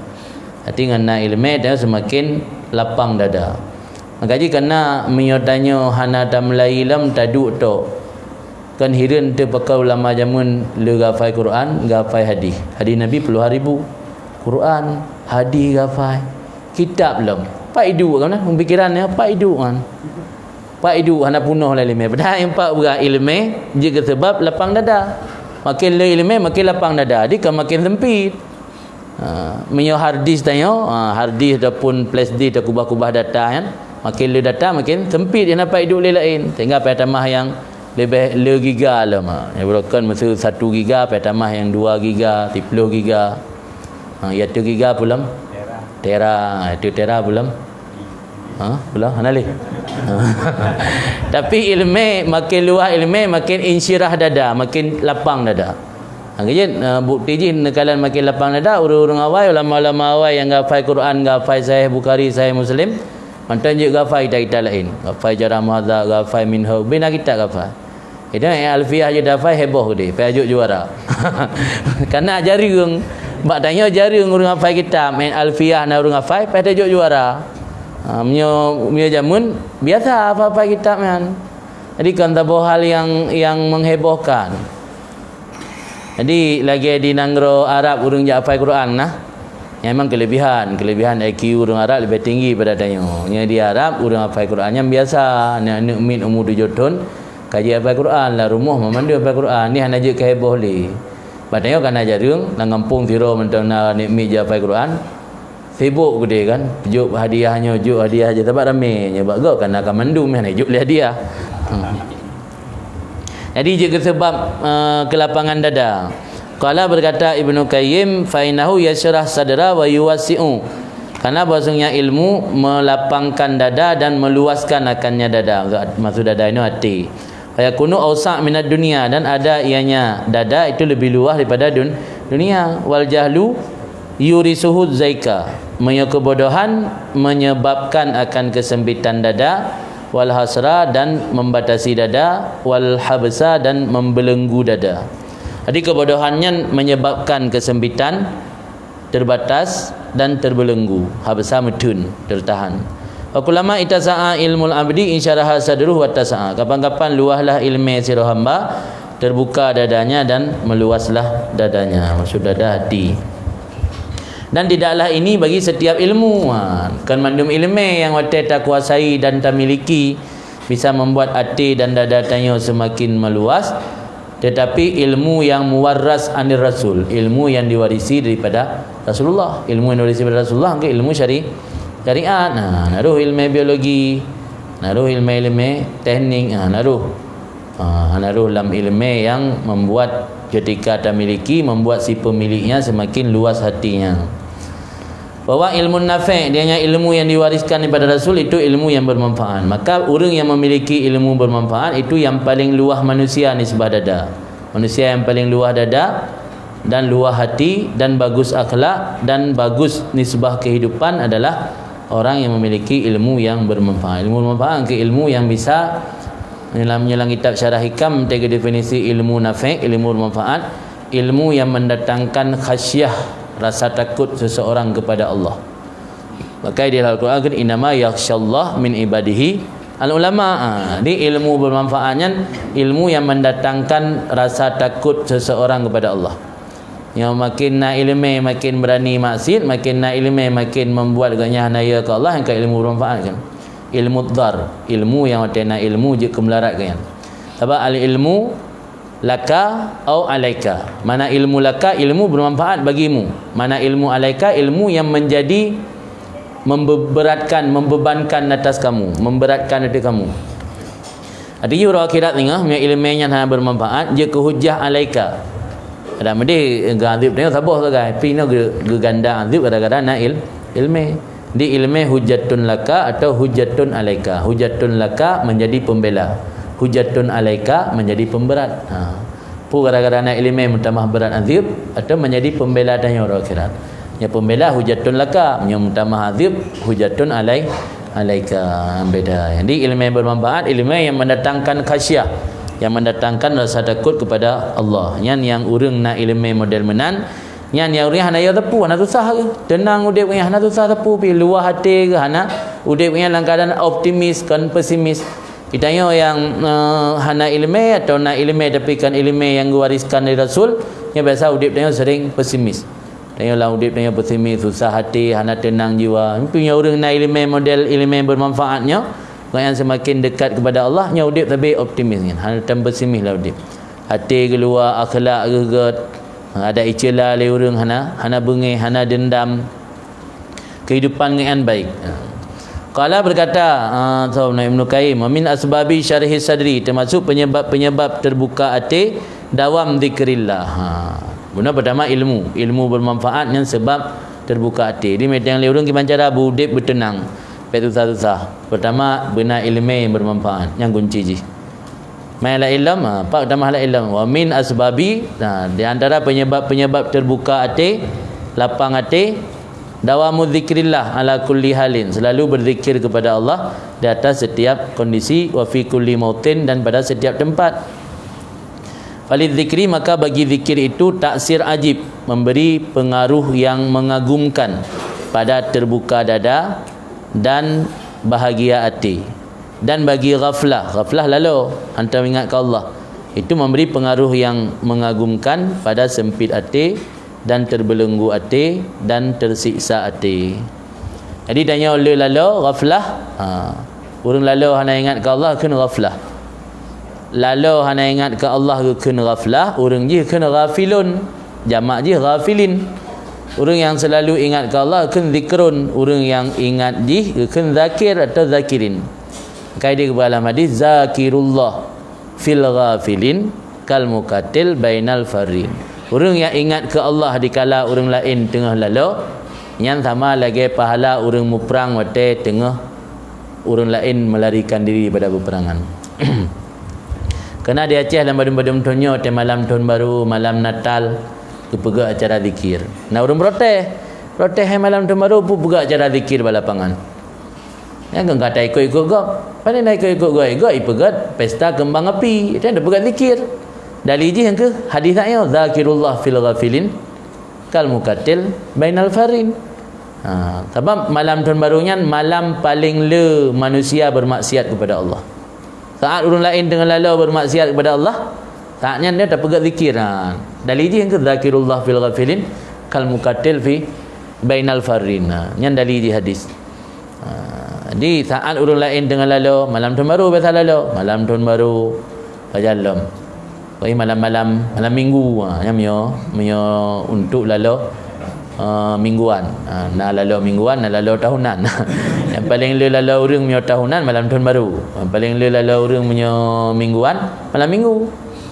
Arti ngon na ileumé tanyoe seumaken lapang dada. Maka jih kana meunyoe tanyoe hana tameulayi lom taduek tok. Kan hireuen teuh pakon ulama jameun le geuhafai Quran, geuhafai hadis. Hadis Nabi puluhan ribu. Quran, hadis geuhafai. Kitab lom. Pat iduek kan, pemikiran nyan, pat iduek kan. Pat iduek hana peunoh lé ileumé. Padahai empat beurah ileumé jeuet keu seubab lapang dada. Makin le ileumé, makin lapang dada. Jadi kan makin sempit. Ha, meunyoe hard disk tanyoe, ha, hard disk ataupun flash disk takubah-kubah data nyan, makin le data makin sempit, hana pat iduek lé laén. Sehingga payah tamah nyang leubeh le giga lom. Ha, nyang beurokon meuseu satu giga, payah tamah nyang dua giga, siplôh giga. Ha, ya tu giga peue lom? Tera. Ha, tu tera peue lom? Ha, peue lom? Hana lé. Tapi ileumé, makin luwah ileumé, makin insyirah dada, makin lapang dada. Ha, keujeuet, eh, bukti jih neukalon makin lapang dada, ureuëng-ureuëng awai, ulama-ulama awai nyang geuhafai Quran, geuhafai Sahih Bukhari, Sahih Muslim, mantong jeuet geuhafai kitab-kitab laén. Geuhafai Jarah Muhadzab, geuhafai Minhaj, bina kitab geuhafai. Itu nyang Alfiah jeuet hafai heboh geude, payah jok juara. Karena jareueng, bak tanyoe jareueng ureuëng hafai kitab, nyang Alfiah na ureuëng hafai, payah jok juara. Ha, meunyoe, meunyoe jameun, biasa hafai-hafai kitab nyan. Jadi, kan saboh hal nyang, nyang menghebohkan. Jadi, lagée di nanggroe Arab ureuëng jak hafai Quran nah. Nyan memang kelebihan, kelebihan I Q ureuëng Arab leubeh tinggi pada tanyoe. Nyan di Arab ureuëng hafai Quran nyan biasa, aneuk-aneuk miet umu tujoh thon Ka jeuet hafai Quran, lam rumoh mandum hafai Quran, nyan hana jeuet keu heboh lé. Bak tanyoe ka na jareueng, lam gampông sidroe mantong na aneuk miet jeuet hafai Quran. Sibok keudeh kan, jok hadiah nyoe, jok hadiah jih, sabab ramé nyoe, bak gob ka na ka mandum, hana jok lé hadiah. Hmm. Jadi, jeuet keu seubab, eh, keulapangan dada. Qala, berkata Ibnu Qayyim, "Fa innahu yasyrah sadra wa yuwassi'u." Karena bahwasanya ilmu melapangkan dada dan meluaskan akannya dada. Maksud, maksud dada ini hati. "Fa yakunu awsa' minad dunya," dan ada ianya dada itu lebih luas daripada dun-, dunia. "Wal jahlu yurisuhu zaika." Meunyoe kebodohan menyebabkan akan kesempitan dada, "wal hasra," dan membatasi dada, "wal habsa," dan membelenggu dada. Jadi, kebodohan nyan menyebabkan kesempitan, terbatas, dan terbelenggu. Habsa, meutheun, tertahan. "Wa kullama ittasa'a ilmul abdi insyaraha sadruhu wattasa'a." Kapan-kapan luaslah ileumé sidroe hamba, terbuka dadanya dan meluaslah dadanya. Maksud dada, hati. Dan tidaklah ini bagi setiap ilmu. Ha, kon mandum ileumé nyang watée takuasai dan tamiliki bisa membuat até dan dada tanyoe semakin meluas, tetapi ilmu yang muwarras anir rasul, ilmu yang diwarisi daripada Rasulullah. Ilmu yang diwarisi daripada Rasulullah ke ilmu syari-, syariat. Nah, na roh ilmu biologi, na roh ilmu-ilmu teknik, nah, na roh. Ha, hana roh lam ileumé nyang membuat ketika tamiliki, membuat si pemiliknya semakin luas hatinya. Bahwa ilmu nafi', dianya ilmu yang diwariskan daripada Rasul, itu ilmu yang bermanfaat. Maka, ureuëng yang memiliki ilmu bermanfaat, itu yang paling luah manusia nisbah dada. Manusia yang paling luah dada dan luah hati dan bagus akhlak dan bagus nisbah kehidupan adalah orang yang memiliki ilmu yang bermanfaat. Ilmu bermanfaat ke ilmu yang bisa, dalam nyoe lam kitab Syarah Hikam, teuka definisi ilmu nafi', ilmu bermanfaat, ilmu yang mendatangkan khasyah, rasa takut seseorang kepada Allah. Maka di dalam Al-Quran kan, "Innama yakhsyallaha min ibadihi al-ulama." Ha, di ilmu bermanfaat nyan, ilmu yang mendatangkan rasa takut seseorang kepada Allah. Nyang makin na ileumé, makin berani maksiat, makin na ileumé, makin membuat geuhnyan hana ya keu Allah, nyang ka ilmu bermanfaat kan. Ilmu dhar, ilmu nyang watée na ilmu jeuet keu meularat geuhnyan. Sabab al-ilmu laka au alaika. Mana ilmu laka, ilmu bermanfaat bagimu. Mana ilmu alaika, ilmu yang menjadi memberatkan, membebankan atas kamu, memberatkan atas kamu. Artinya, uroe akhirat singoh, meunyoe ileumé nyan hana bermanfaat, jeuet keu hujah alaika. Ada meudeh geuazeueb tanyoe saboh sagai, pi nyoe geu-, geuganda azeueb gara-gara na il-, ileumé. Di ileumé hujatun laka atau hujatun alaika. Hujatun laka menjadi pembela. Hujatun alaika menjadi pemberat. Ha. Peue gara-gara na ileumé meutamah brat azeueb atau menjadi pembela tanyoe uroe akhirat. Nyang pembela hujatun laka, nyang meutamah azeueb hujatun alai-, alaika. Beda. Jadi, ileumé bermanfaat, ileumé yang mendatangkan khasyah, yang mendatangkan rasa takut kepada Allah. Nyan nyang ureuëng na ileumé model meunan, nyan nyang ureuëng hana ya teupeu, hana susah geuh. Tenang udeb geuhnyan, hana susah teupeu pi, luah até geuh, hana udeb geuhnyan lam keadaan optimis, kon pesimis. Geutanyoe nyang, eh, hana ileumé atau na ileumé tapi kon ileumé nyang geuwariskan dari Rasul, nyan biasa udeb tanyoe sering pesimis. Tanyoe lam udeb tanyoe pesimis, susah até, hana teunang jiwa. Tapi nyoe ureuëng na ileumé model ileumé bermanfaat nyoe, gobnyan semakin dekat kepada Allah, nyoe udeb sabe optimis nyan, hana tan pesimis lam udeb. Até geuluwa, akhlak geuh gét, ada icela lé ureuëng, hana, hana beungéh, hana dendam. Kehidupan nyan baik. Qala, berkata, ah, Ibnu Qayyim, "Wa min asbabi syarhi sadri," termasuk penyebab-penyebab terbuka até, dawam zikrillah. Ha. Bunoe pertama ilmu, ilmu bermanfaat nyan sebab terbuka até. Di meudeh lé ureuëng kiban cara beudeb beuteunang, bék susah-susah. Pertama, beuna ileumé yang bermanfaat, nyan kunci jih. Mai lam ilmu, ha, pat tamah lam ilmu. Wa min asbabi, ha, di antara penyebab-penyebab terbuka até, lapang até, dawamu zikrillah ala kulli halin, selalu berzikir kepada Allah di atas setiap kondisi, wa fi kulli mautin, dan pada setiap tempat. Falid zikri, maka bagi zikir itu taksir ajib, memberi pengaruh yang mengagumkan pada terbuka dada dan bahagia até. Dan bagi ghaflah, ghaflah lalo, hantom ingat keu Allah, itu memberi pengaruh yang mengagumkan pada sempit até dan terbelenggu até dan tersiksa até. Jadi tanyoe le lalo, ghaflah, ha, ureuëng lalo hana ingat keu Allah, kheun ghaflah. laloe hana ingat keu Allah geukheun ghaflah, ureuëng jih kheun ghafilun, jamak jih ghafilin. Ureuëng nyang seulalu ingat keu Allah kheun zikrun, ureuëng nyang ingat jih geukheun zakir atau zakirin. Kai di keubalah hadis, zakirullah fil ghafilin kal mukatil bainal farin. Ureuëng nyang ingat keu Allah dikala ureuëng laén teungoh laloe, nyan sama lagée pahala ureuëng muprang watée teungoh ureuëng laén meularikan diri pada peuperangan. Keuna di Aceh lam badum-badum thon nyoe, watée malam thon baru, malam Natal, geupeugah acara zikir. Na ureuëng protes, protes hai malam thon baru peue peugah acara zikir bak lapangan. Nyang keu gata ikot-ikot gob. Pane na ikot-ikot gob, gob ipeugét pesta keumbang api, itu nyang ipeugét zikir. Dali jih nyang keu hadis nyoe, zakirullah fil ghafilin kal mukatil bainal farin. Ha, sabab malam thon baru nyan malam paleng le manusia bermaksiat kepada Allah. Saat ureuëng laén teungoh laloe bermaksiat kepada Allah, saat nyan dia tapeugét zikir. Ha, dali jih nyang keu zakirullah fil ghafilin kal mukatil fi bainal farin. Ha, nyan dali jih hadis. Ha, jadi saat ureuëng laén teungoh laloe, malam thon baru biasa laloe, malam thon baru pajan lom. Pokoknya malam-malam, malam minggu, ha, nyan meunyoe, meunyoe untuk laloe, eh, mingguan. Ha, na laloe mingguan, na laloe tahunan. Nyang paleng le laloe ureuëng meunyoe tahunan malam thon baru. Nyang paleng le laloe ureuëng meunyoe mingguan, malam minggu.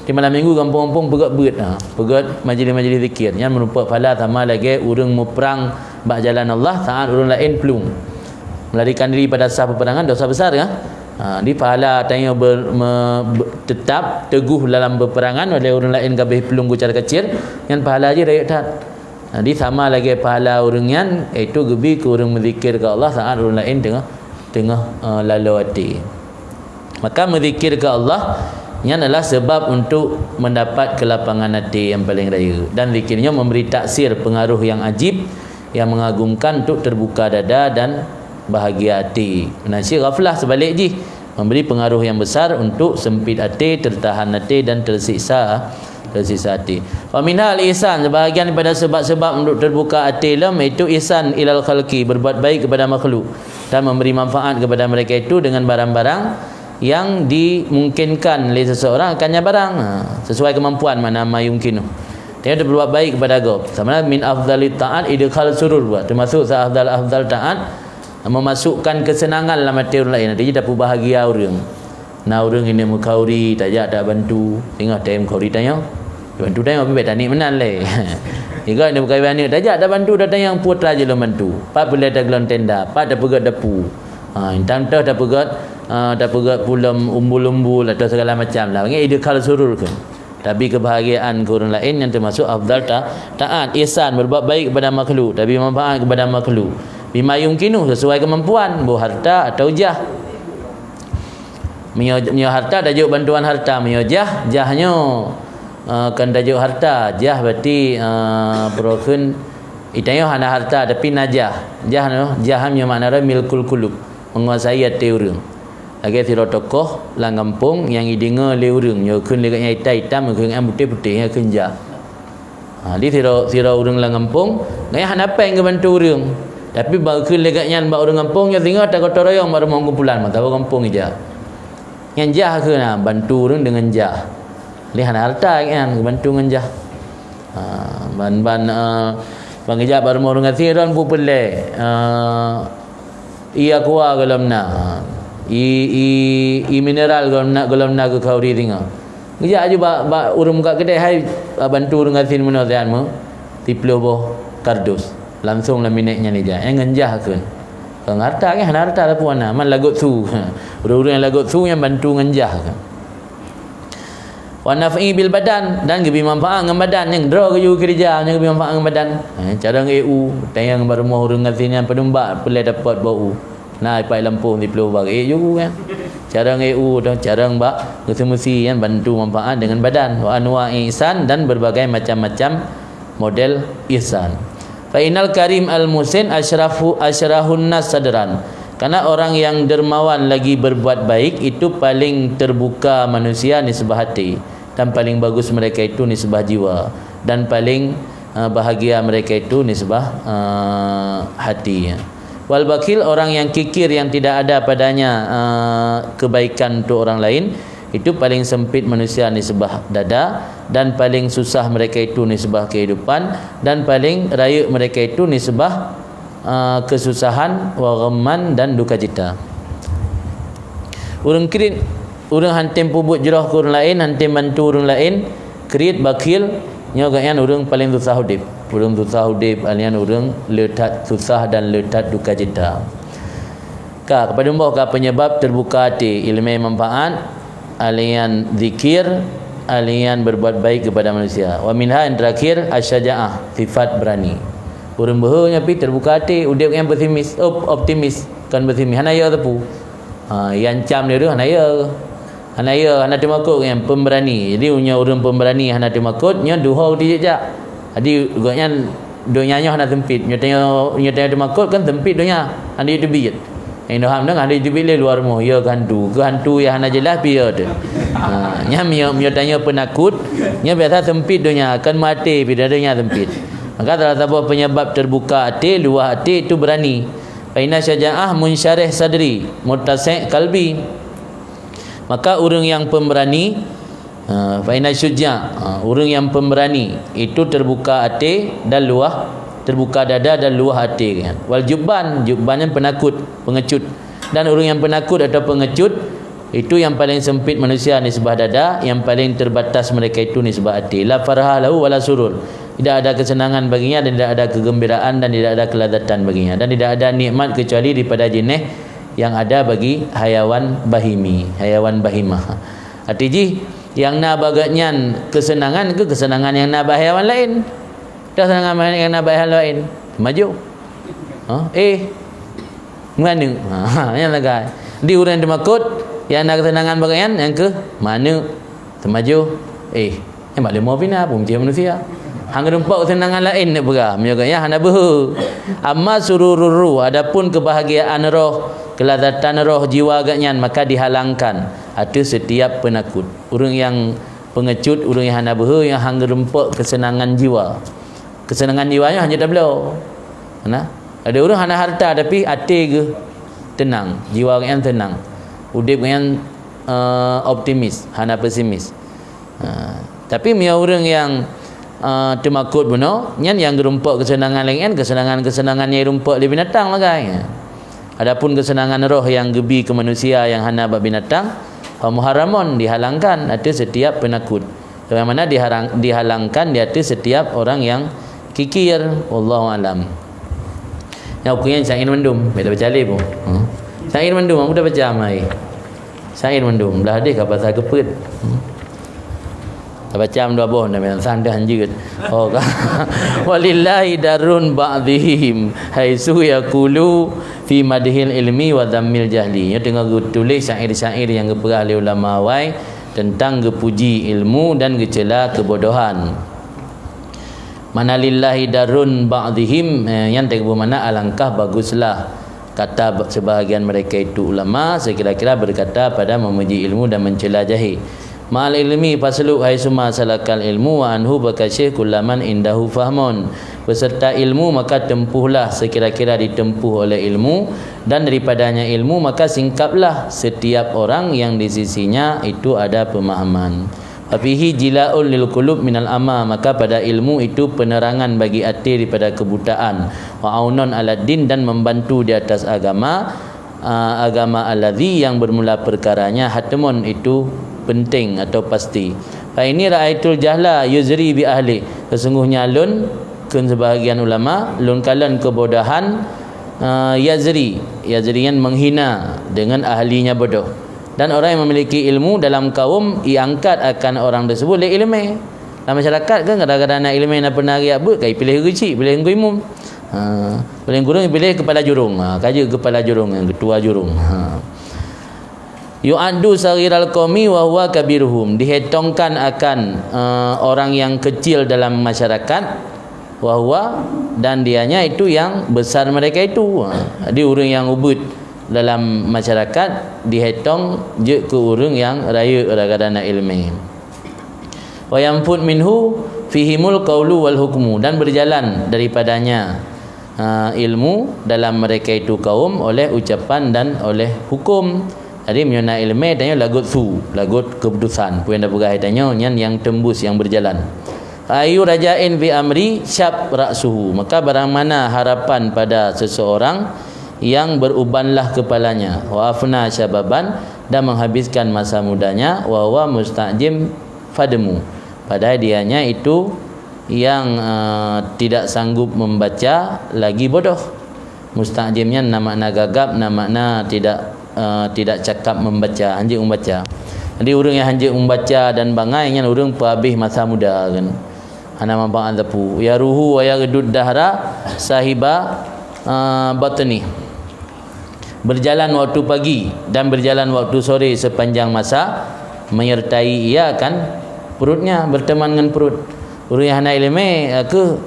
Di malam minggu gampông-gampông peugét beuet, ha, peugét majlis-majlis zikir. Nyan meurumpok pahala sama lagée ureuëng muprang bak jalan Allah saat ureuëng laén plueng. Melarikan diri pada saf peperangan dosa besar, kan? Ha, di pahala tanyoe ber-, me-, be-, tetap teguh dalam peperangan, oleh ureuëng laén ka abéh plueng geucar kacir, nyan pahala jih rayeuk that. Jadi sama lagée pahala ureuëng nyan, yaitu geubi keu ureuëng meuzikir keu Allah saat ureuëng laén teungoh, teungoh, eh, laloe até. Maka meuzikir keu Allah nyan adalah sebab untuk mendapat kelapangan até nyang paleng rayeuk. Dan zikir nyoe memberi taksir, pengaruh yang ajib, yang mengagumkan untuk terbuka dada dan bahagia até. Meunan cit ghaflah sebalék jih, memberi pengaruh yang besar untuk sempit até, tertahan até dan tersiksa, tersiksa até. Wa minha al-ihsan, sebahagian daripada sebab-sebab untuk terbuka até lom, iaitu ihsan ilal khalqi, berbuat baik kepada makhluk dan memberi manfaat kepada mereka itu dengan barang-barang yang dimungkinkan lé seseorang akannya barang, ha, sesuai kemampuan, makna ma yumkinu. Dia berbuat baik kepada gob. Sama min afdhalit taat idkhal surur, buat termasuk seafdal-afdal taat, memasukkan kesenangan lam até ureuëng laén. Jadi tapeubahagia ureuëng. Na ureuëng inong meukhauri, tajak tabantu, singoh tem khauri tanyoe. Bantu tanyoe, tapi bék taniet meunan lé. Jika inong meukhauri aneuk, tajak tabantu, datang nyang putra jih lôn bantu. Pat peureulée tageulon tenda, pat tapeugét dapu. Ha, intan toh tapeugét, ha, tapeugét pulom umbul-umbul atau segala macam lah. Ngieng idkhal surur kheun. Tapi kebahagiaan keu ureuëng laén nyan termasuk afdal ta-, taat, ihsan, berbuat baik kepada makhluk, tapi manfaat kepada makhluk. Bima yumkinu, sesuai kemampuan, boh harta atau jah. Meunyoe, meunyoe harta tajok bantuan harta, meunyoe jah, jah nyoe, eh, kan tajok harta, jah berarti, eh, peurokheun, itanyoe hana harta tapi na jah. Jah nyoe, jah nyoe makna milkul kulub, menguasai até ureuëng. Lagée sidroe tokoh lam gampông nyang ideungoe lé ureuëng, nyoe kheun lé gobnyan itam-itam, kheun nyang putéh-putéh, nyan kheun jah. Ha, di sidroe, sidroe ureuëng lam gampông, gobnyan hana péng geubantu ureuëng. Tapi bak kheun lé gobnyan bak ureuëng gampông, nyoe singoh tagotong royong bak rumoh kumpulan, mata bak gampông ija. Nyan jah kheun, ha, bantu ureuëng deungon jah. Lé hana harta gobnyan, geubantu ngon jah. Ha, ban, ban, eh, ban geujak bak rumoh ureuëng gasien, droen peue peureulée, eh, ié aqua gohlom na, ié, ié, ié mineral gohlom na, gohlom na geukhauri singoh. Geujak aju bak, bak ureuëng muka keudè, hai, bantu ureuëng gasien meunoe siat meu, siplôh boh kardus. Langsong lam minèt nyan ija, eh, ngon jah kheun. Kon harta, eh, hana harta sapeue na, man lagot su. Ureuëng-ureuëng nyang lagot su nyan bantu ngon jah kheun. Wa naf'i bil badan, dan geubri manfaat ngon badan, nyang droe geuyue keureuja, nyang geubri manfaat ngon badan. Eh, carông ék u, tayang bak rumoh ureuëng gasien nyan, padum bak peureulée dapot boh u. Na ipat lampôh siplôh bak ék ju kan. Carông ék u, atau carông bak geuseumeusé nyan bantu manfaat deungon badan. Wa anwa'i ihsan, dan berbagai macam-macam model ihsan. Fa innal karim al muhsin asyrafu, asyrahun nas sadran. Karena orang yang dermawan lagi berbuat baik, itu paling terbuka manusia nisbah hati, dan paling bagus mereka itu nisbah jiwa, dan paling, eh, bahagia mereka itu nisbah, eh, hati. Wal bakhil, orang yang kikir, yang tidak ada padanya, eh, kebaikan untuk orang lain, Itu paling sempit manusia nisbah dada, dan paling susah mereka itu nisbah kehidupan, dan paling rayeuk mereka itu nisbah, eh, kesusahan, wa ghamman, dan duka cita. Ureuëng kriet, ureuëng hana tem peubuet jroh keu ureuëng laén, hana tem bantu ureuëng laén, kriet, bakhil, nyoe gobnyan ureuëng paléng susah udeb. Ureuëng susah udeb, nyan ureuëng le that susah dan le that duka cita. Ka, kepada Allah ka penyebab terbuka hati, iéleumé manfaat, ahli nyan zikir, ahli nyan berbuat baik kepada manusia. Wa minha, yang terakhir, asy-syaja'ah, sifat berani. Ureuëng beuhe nyan pih terbuka hati, udeb nyang pesimis, op-, optimis, kon pesimis, hana yo teupeu. Ha, nyang cam lé ureuëng hana yo. Hana yo, hana teumakot nyang pemberani. Jadi, meunyoe ureuëng pemberani hana teumakot, nyoe duho tijak-jak. Jadi, gobnyan donya nyoe hana sempit. Nyoe tanyoe, nyoe tanyoe teumakot kan sempit donya. Hana jiteubiet. Nyang doham dong hana jiteubiet lé luwa rumoh. Ya keu hantu. Keu hantu nyang hana jeulaih pih ya teuh. Ha, nyan meunyoe, meunyoe tanyoe penakut, nyoe biasa sempit donya. Kan maté pih donya sempit. Maka salah saboh penyebab terbuka até, luwah até itu berani. Fa inna syaja'ah munsyarih sadri, muttasi' qalbi. Maka ureuëng nyang pemberani, ha, fa inna syuja', ha, ureuëng nyang pemberani itu terbuka até dan luwah, terbuka dada dan luwah até, kan. Wal jubban, jubban nyan penakut, pengecut. Dan ureuëng nyang penakut atau pengecut, itu yang paling sempit manusia nisbah dada, yang paling terbatas mereka itu nisbah até. La farha lahu wala surur. Tidak ada kesenangan baginya dan tidak ada kegembiraan dan tidak ada kelazatan baginya dan tidak ada nikmat kecuali daripada jeuneh yang ada bagi hayawan bahimi, hayawan bahimah. Arti jih, nyang na bak gobnyan kesenangan keu kesenangan nyang na bak hayawan laén. Dah kesenangan nyang na bak hayawan laén, maju. Ha? Eh, meuaneuk. Ha, nyang lagée. Di ureuëng teumakot, nyang na kesenangan bak gobnyan, nyang keu meuaneuk, teumajoh. Eh, Nyan bak leumo pih na, peumuji manusia. Hana geureumpok keuseunangan laén neupeugah, meunyoe gobnyan hana beuhe. Amma sururur ruh, adapun keubahgiaan roh, keulazatan roh jiwa gobnyan, maka dihalangkan ateueh setiap peunakot. Ureuëng nyang peungecut, ureuëng nyang hana beuhe, nyang hana geureumpok keuseunangan jiwa. Keuseunangan jiwa nyoe hana tabloe. Nah, ada ureuëng hana hareuta, tapi até geuh teunang, jiwa gobnyan teunang. Udeb gobnyan, eh, optimis, hana pesimis. Ha, tapi meunyoe ureuëng nyang, eh, teumakot bunoe, nyan nyang geurumpok keuseunangan laén, keuseunangan-keuseunangan nyang geurumpok lé binatang lagée. Adapun keuseunangan roh nyang geubi keu manusia nyang hana bak binatang, fa muharramun, dihalangkan ateueh setiap peunakot. Sebagaimana diharang-, dihalangkan di ateueh setiap orang nyang kikir. Wallahu alam. Nyang ukeue nyan syair mandum, beda baca lé pun. Ha? Syair mandum, aku dah baca mai. Syair mandum, blah deh ka pasal keupeuet. Hmm. Ka baca dua boh, dah memang sang dah hanjeut. Oh, ka. Walillahi darrun ba'dihim, haitsu yaqulu fi madhil ilmi wa dhammil jahli. Nyoe teungoh geutuléh syair-syair nyang geupeugah lé ulama awai teuntang geupuji ilmu dan geucela keubodohan. Mana lillahi darrun ba'dihim, eh, nyan teuk beumana alangkah baguslah kata ba-, sebahagian mereka itu ulama, sekira-kira berkata pada memuji ilmu dan mencela jahil. Ma'al ilmi fasluk haitsuma salakal ilmu wa anhu bakasyih kullaman indahu fahmun. Beserta ilmu maka tempuhlah sekira-kira ditempuh oleh ilmu, dan daripadanya ilmu maka singkaplah setiap orang yang di sisinya itu ada pemahaman. Wa fihi jila'un lil qulub minal ama, maka pada ilmu itu penerangan bagi até daripada kebutaan, wa aunun aladdin, dan membantu di atas agama, ah, agama alladzi yang bermula perkaranya, hatmun, itu penting atau pasti. Fa inni ra'aitul jahla yuzri bi ahli, sesungguhnya lôn, kheun sebahagian ulama, lôn kalon keubodohan, ah, yazri, yazri nyan menghina dengan ahlinya bodoh. Dan orang yang memiliki ilmu dalam kaum iangkat akan orang tersebut lé iéleumé. Lam masyarakat kan kadang-kadang na iéleumé na peunarik beuet ka ipiléh geuchik, piléh ngon imum. Ha, paléng kureueng ipiléh keupala jurong. Ha, ka jeuet keupala jurong, ketua jurong. Ha. Yu'addu saghiral qaumi wa huwa kabiruhum. Dihetongkan akan, eh, orang yang kecil dalam masyarakat, wa huwa, dan dianya itu yang besar mereka itu. Ha. Jadi ureuëng nyang ubit dalam masyarakat dihetong jeuet keu ureuëng nyang rayeuk gara-gara na iéleumé. Wa yanfud minhu fihimul qaulu wal hukmu, dan berjalan daripadanya, ha, ilmu dalam mereka itu kaum oleh ucapan dan oleh hukum. Jadi meunyoe na iéleumé tanyoe lagot su, lagot keuputusan. Peue nyang tapeugah tanyoe nyan nyang teumbus, nyang beujalan. Ayu raja'in fi amri syab ra'suhu. Maka barang mana harapan pada seseorang yang berubanlah kepalanya, wa afna syababan, dan menghabiskan masa mudanya, wa huwa musta'jim fadmu. Padahal dianya itu yang, eh, tidak sanggup membaca lagi bodoh. Musta'jim nyan na makna gagap, na makna tidak, eh, tidak cakap membaca, hanjeuet membaca. Jadi ureuëng nyang hanjeuet membaca dan bangai nyan ureuëng peuhabéh masa muda kan. Hana manfaat sapeue. Yaruhu wa yaghdud dahra sahiba, eh, batni. Berjalan waktu pagi dan berjalan waktu sore sepanjang masa, menyertai ia akan perutnya, berteman dengan perut. Ureuëng nyang hana iéleumé, eh, keuh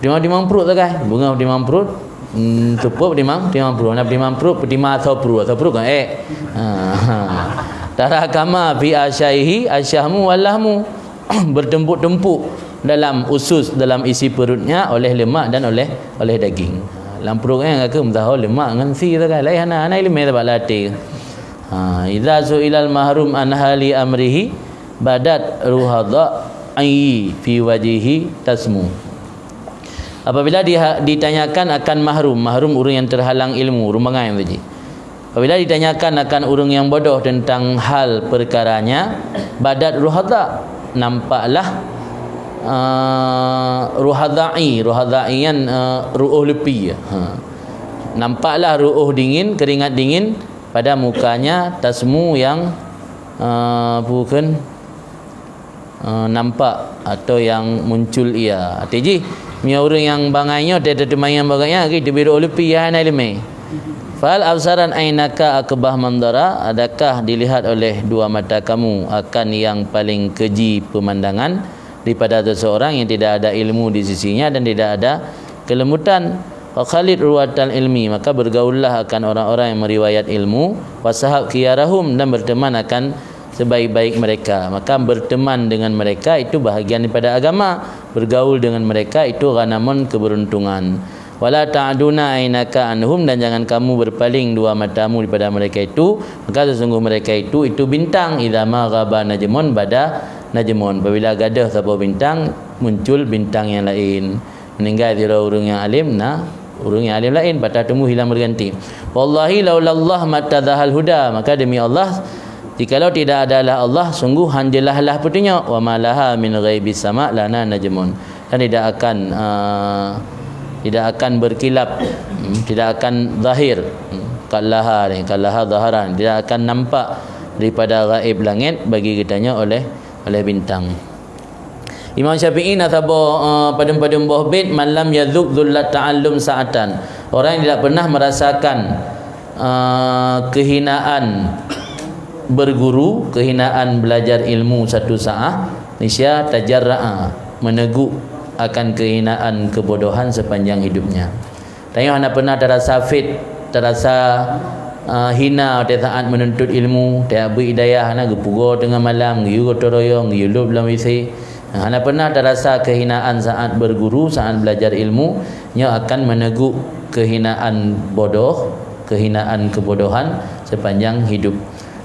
timang-timang pruet sagai. Beungoh timang pruet, hmm, teupeu timang, timang pruet. Hana timang pruet, timang asoe pruet. Asoe pruet kan, eh. Ha. Tarakama fi asyaihi asyahmu wal lahmu. Bertumpuk-tumpuk dalam usus, dalam isi perutnya oleh lemak dan oleh, oleh daging. Lam pruet nyan ka keuh meusaho lemak ngon si sagai. Laén hana, hana iéleumé sabab lam até. Ha, idza su'ilal mahrum an hali amrihi badat ruhadha'i fi wajhihi tasmu. Apabila diha-, ditanyakan akan mahrum, mahrum ureuëng nyang terhalang ilmu, ureuëng bangai tadi. Apabila ditanyakan akan ureuëng nyang bodoh tentang hal perkaranya, badat ruhadha, nampaklah, eh, ruhadha'i, ruhadha'i nyan, eh, ru'uh leupie. Ha. Nampaklah ru'uh dingin, keringat dingin pada mukanya, tasmu yang, eh, bukan, eh, nampak atau yang muncul ia. Arti jih, meunyoe ureuëng nyang bangai nyoe teuteumanyong bak gobnyan, lagi teubiet ru'uh leupie, hana iéleumé. Fahal absaran ainaka akbah mandhara, adakah dilihat oleh dua mata kamu akan yang paling keji pemandangan daripada seseorang yang tidak ada ilmu di sisinya dan tidak ada kelembutan? Wa khalid ruwatal ilmi, maka bergaullah akan orang-orang yang meriwayat ilmu, wasahab khiyarahum, dan berteman akan sebaik-baik mereka. Maka berteman dengan mereka itu bahagian daripada agama, bergaul dengan mereka itu ghanamun, keberuntungan. Wala ta'duna ainaka anhum, dan jangan kamu berpaling dua matamu daripada mereka itu, maka sesungguh mereka itu, itu bintang, idza ma ghaba najmun bada najmun, apabila gadôh saboh bintang, muncul bintang yang lain. Meuninggai sidroe ureuëng nyang além, na ureuëng nyang além laén, patah tumbuh hilang berganti. Wallahi laulallah mattadhahal huda, maka demi Allah, jikalau tidak adalah Allah, sungguh han jeulaih lah peutunyok, wa ma laha min ghaibis sama lana najmun, dan tidak akan, eh, tidak akan berkilap, hmm, tidak akan zahir, hmm, kallaha ni, kallaha zaharan, tidak akan nampak daripada gaib langit bagi geutanyoe oleh, oleh bintang. Imam Syafi'i na saboh, eh, padum-padum boh bait, "Man lam yazuk dzullat ta'allum sa'atan." Orang yang tidak pernah merasakan, eh, kehinaan berguru, kehinaan belajar ilmu satu saat, niscaya tajarra'a, meneguk akan kehinaan kebodohan sepanjang hidupnya. Tanyoe hana pernah tarasa fit, tarasa, eh, hina watée saát meununtut ilmu, tajak beuet i dayah na geupugoe teungoh malam, geuyue gotong royong, geuyue lôb lam WC. Hana pernah tarasa kehinaan saát berguru, saát belajar ilmu, nyoe akan meneguk kehinaan bodoh, kehinaan kebodohan sepanjang hidup.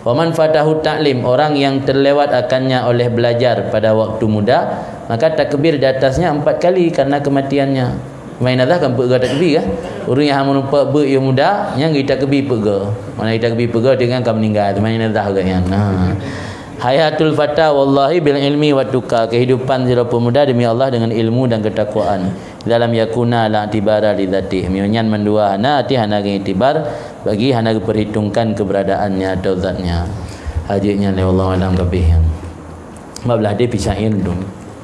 Wa man fatahu ta'lim, orang yang terlewat akannya oleh belajar pada waktu muda, maka takbir di atasnya empat kali karena kematiannya. Main Allah kan peugah takbir, kan? Ureuëng nyang hana meureumpok beuet yôh muda, nyang geutakbir peugah. Mana geutakbir peugah dengan ka meninggal, main Allah geuh nyan. Ha. Hayatul fata wallahi bil ilmi wat tuqa, kehidupan sidroe pemuda demi Allah dengan ilmu dan ketakwaan. Idza lam yakuna la i'tibara li dzatih. Meunyoe nyan mandua hana, arti hana geuiktibar bagi, hana geuperhitungkan keberadaannya atau zatnya. Hajat nyan lé Allah alam kabeh nyan. Bablah deh pisain tu.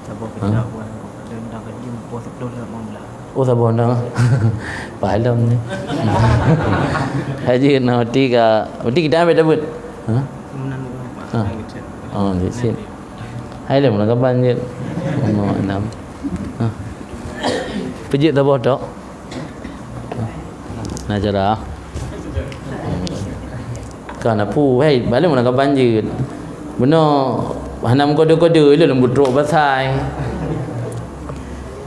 Saboh kita buat ada undang kaji empat belas lima belas. Oh, saboh undang. Pahala ni. Hajat na mati ka, mati kita ambil dapat. Ha? Ha. Oh, di sini. Hai lé meunan kaban jeuet. Wallahu a'lam. Ha. Peujeuet saboh tok. Na cara. Kan apu, hai, balik meunan kaban jeuet. Beuna hana meukodo-kodo lé leumbut trok basai.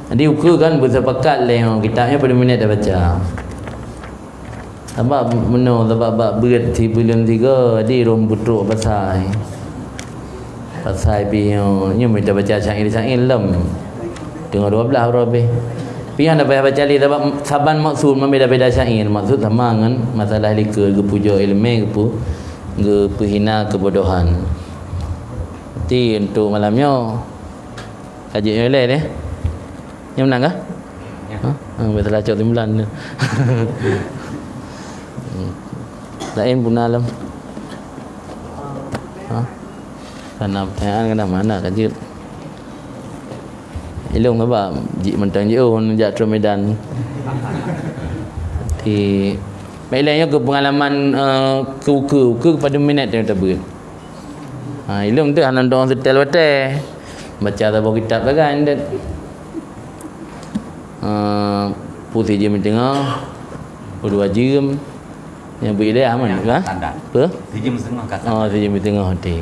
Jadi ukeue kan bersepakat lé kitab nyoe pada minit dah baca. Sabab meunoe, sabab bak beuet sibuleuen sigoe, di rhom peutrok pasai. Pasai pih nyoe, nyoe mita baca syair-syair lom. Teungoh dua belas uroe pih. Pih nyoe hana payah baca lé, sabab saban maksud meubeda-beda syair. Maksud sama ngon masalah likot, geupujoe ileumèe, geupeu-, geupeuhina keubodohan. Berarti untuk malam nyoe, ka jeuet nyoe lé deh. Nyoe meunan kah? Ya. Ha? Ha, biasalah cok timbulan tu. Hmm. Laén puna lom. Ha? Kana pertanyaan kana mana ka jeuet. Ilong haba jik mantong jiôh jak trok Medan. Di Medan nyoe keu pengalaman, eh, keu ukeue, ukeue pada minét nyang tabeuet. Ha, ilong tu hana dong setel watèe. Baca saboh kitab sagai ndet. Ha, peue sijeuem teungoh, peue dua jeuem. Nyang beu idéh aman, kan? Standar. Apa? Sijeuem setengah kata. Oh, sijeuem setengah ti.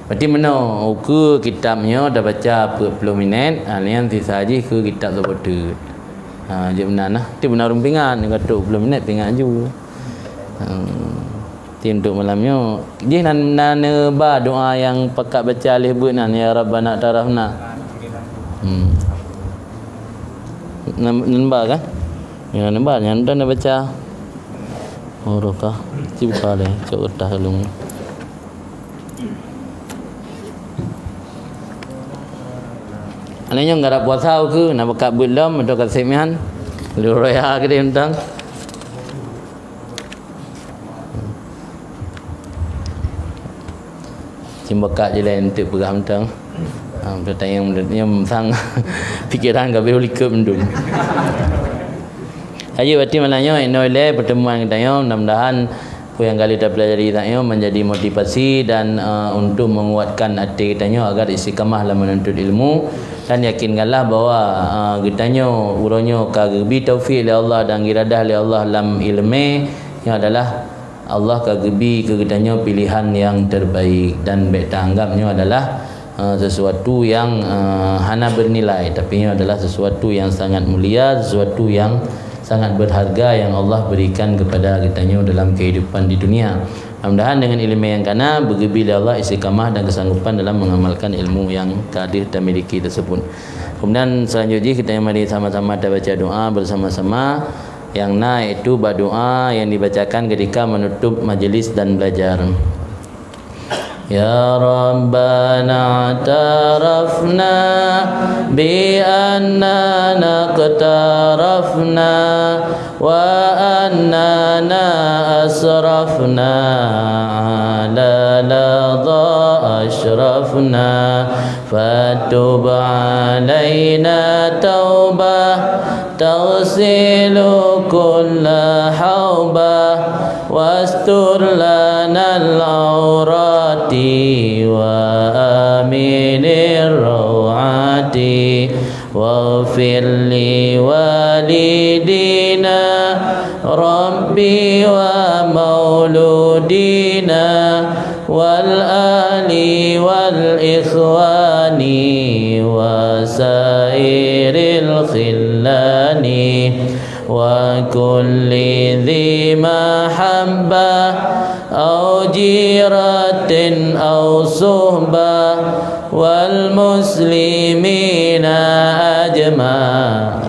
Berarti meunoe, ukeue kitab nyoe dah baca peuet ploh minét, ha, nyan sisa jih keu kitab saboh teuk. Ha, jeuet meunan lah. Ti beuna ureueng pingat, ka trok ploh minét pingat ju. Hmm. Ti untuk malam nyoe, jih nan, na neuba doa nyang pakat baca lheuh beuet nan, "Ya Rabbana Tarafna." Hmm. Nan, nan ba kan? Ya, nan ba, nyan dah neubaca. Oh, roh kah? Ci buka lé, cok kertas dulu. Aneuk nyoe gara puasa ukeue, na bakat beuet lom, meudoe kaseb nyan. Lôn raya keudeh mantong. Cuma kak je laén teuk peugah mantong. Ha, beutanyong, beutanyong sang pikeran ka beh likot mendung. Ayo, berarti malam nyoe, inoe ilèe pertemuan geutanyoe, mudah-mudahan peue nyang ka lheueh tapeulajari geutanyoe menjadi motivasi dan, eh, untuk menguatkan até geutanyoe agar istiqamah dalam menuntut ilmu, dan yakinkanlah bahwa, eh, geutanyoe uroe nyoe ka geubri taufik lé Allah dan geuradah lé Allah lam ileumèe, nyoe adalah Allah ka geubri keu geutanyoe pilihan nyang terbaik, dan bèk taanggap nyoe adalah, eh, sesuatu yang, eh, hana bernilai, tapi nyoe adalah sesuatu yang sangat mulia, sesuatu yang sangat berharga yang Allah berikan kepada geutanyoe dalam kehidupan di dunia. Mudah-mudahan dengan ileumèe nyang kana, beugeubri lé Allah istiqamah dan kesanggupan dalam mengamalkan ilmu yang ka deuh tamiliki tersebut. Kemudian selanjutnya kita mari sama-sama tabaca doa bersama-sama. Nyang na, yaitu bak doa nyang dibacakan ketika menutup majlis dan belajar. Ya Rabbana i'tarafna bi annana iqtarafna wa annana asrafna ala ladha asyrafna. Fatub alaina taubah taghsilu kulla haubah, wastur lanal aurati wa aminir rawati, waghfir li walidina rabbi wa mauludina wal ali wal ikhwani wa sairil khillani wa kulli dhi mahabbah au jiratin au suhbah wal muslimina ajma.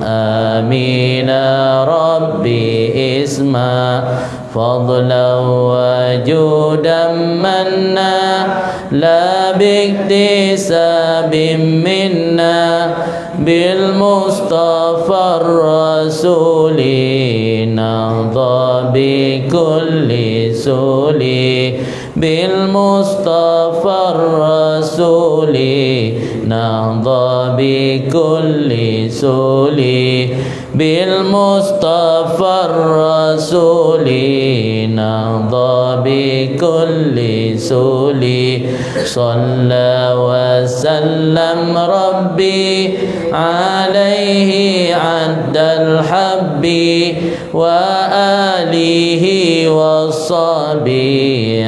Amina rabbi isma. Fadlan wa judan manna, la biktisabin minna, bil Mustafa Rasuli, nahda bi kulli suli, bil Mustafa Rasuli, nahda bi kulli suli, bil Mustafa Rasuli, nahda bi kulli suli. Shalla wa sallam Rabbi alaihi addal habbi wa alihi wa sahbihi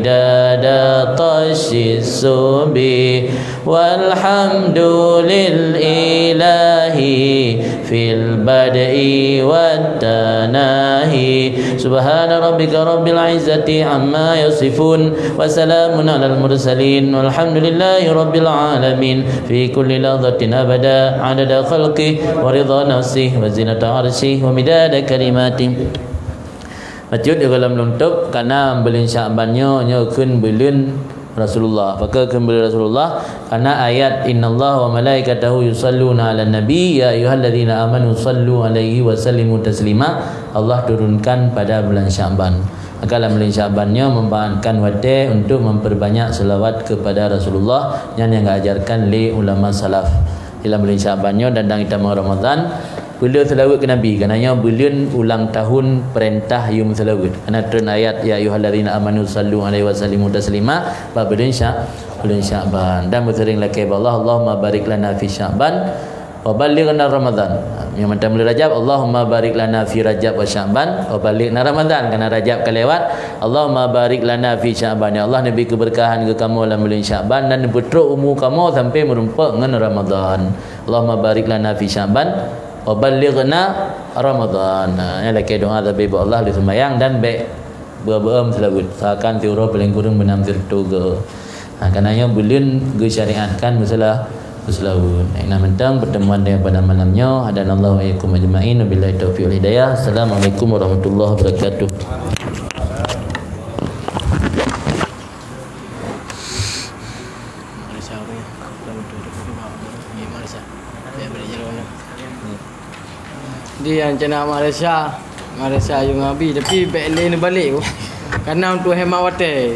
idada tasyis subi. Walhamdu lil ilahi في البدء والتناهي. سبحان ربك رب العزة عما يصفون. وسلام على المرسلين. والحمد لله رب العالمين. في كل لحظة أبدا. عدد خلقه ورضا نفسه وزنة عرشه ومداد كلماته. Bacut di dalam lôn tôb, karena buleuen Sya'ban nyoe, nyoe kheun buleuen Rasulullah. Pakon kheun buleuen Rasulullah? Karena ayat, "Innallaha wa malaikatahu yusalluna 'alan nabi, ya ayyuhalladzina amanu sallu 'alaihi wa sallimu taslima." Allah turunkan pada bulan Sya'ban. Maka lam bulan Sya'ban nyoe memanfaatkan watée untuk memperbanyak selawat kepada Rasulullah, nyan nyang geuajarkan lé ulama salaf. Di lam bulan Sya'ban nyoe dan, dan geutamong Ramadan, peuleueh seulaweuet keu Nabi, karena nyoe buleuen ulang tahun peurintah yum seulaweuet. Karena treun ayat, "Ya ayyuhalladzina amanu sallu 'alaihi wa sallimu taslima," bak buleuen Sya-, buleuen Sya'ban. Dan beuseuring lakée bak Allah, "Allahumma barik lana fi Sya'ban wa ballighna Ramadan." Nyang mantong buleuen Rajab, "Allahumma barik lana fi Rajab wa Sya'ban wa ballighna Ramadan." Karena Rajab ka lewat, "Allahumma barik lana fi Sya'ban." Ya Allah, neubi keubeurkahan keu kamoe lam buleuen Sya'ban dan neupeutrok umu kamoe sampai meurumpok ngon Ramadan. Allahumma barik lana fi Sya'ban wa ballighna Ramadan. Ha, nyan lakée doa tabé bak Allah lé seumayang dan bék beu-, beuem seulaweuet. Usahakan siuroe paléng kureueng beunam sireutôh geu. Ha, karena nyoe buleuen geusyariatkan meusalah beuseulaweuet. Nah, mantong pertemuan daripada malam nyoe. Hadanallahu wa iyyakum ajma'in. Wabillahi taufiq wal hidayah. Assalamualaikum warahmatullahi wabarakatuh. Di nyang cina Malaysia, Malaysia yue ngabi, tapi bék lé neubalek. Karena untuk hemat watée.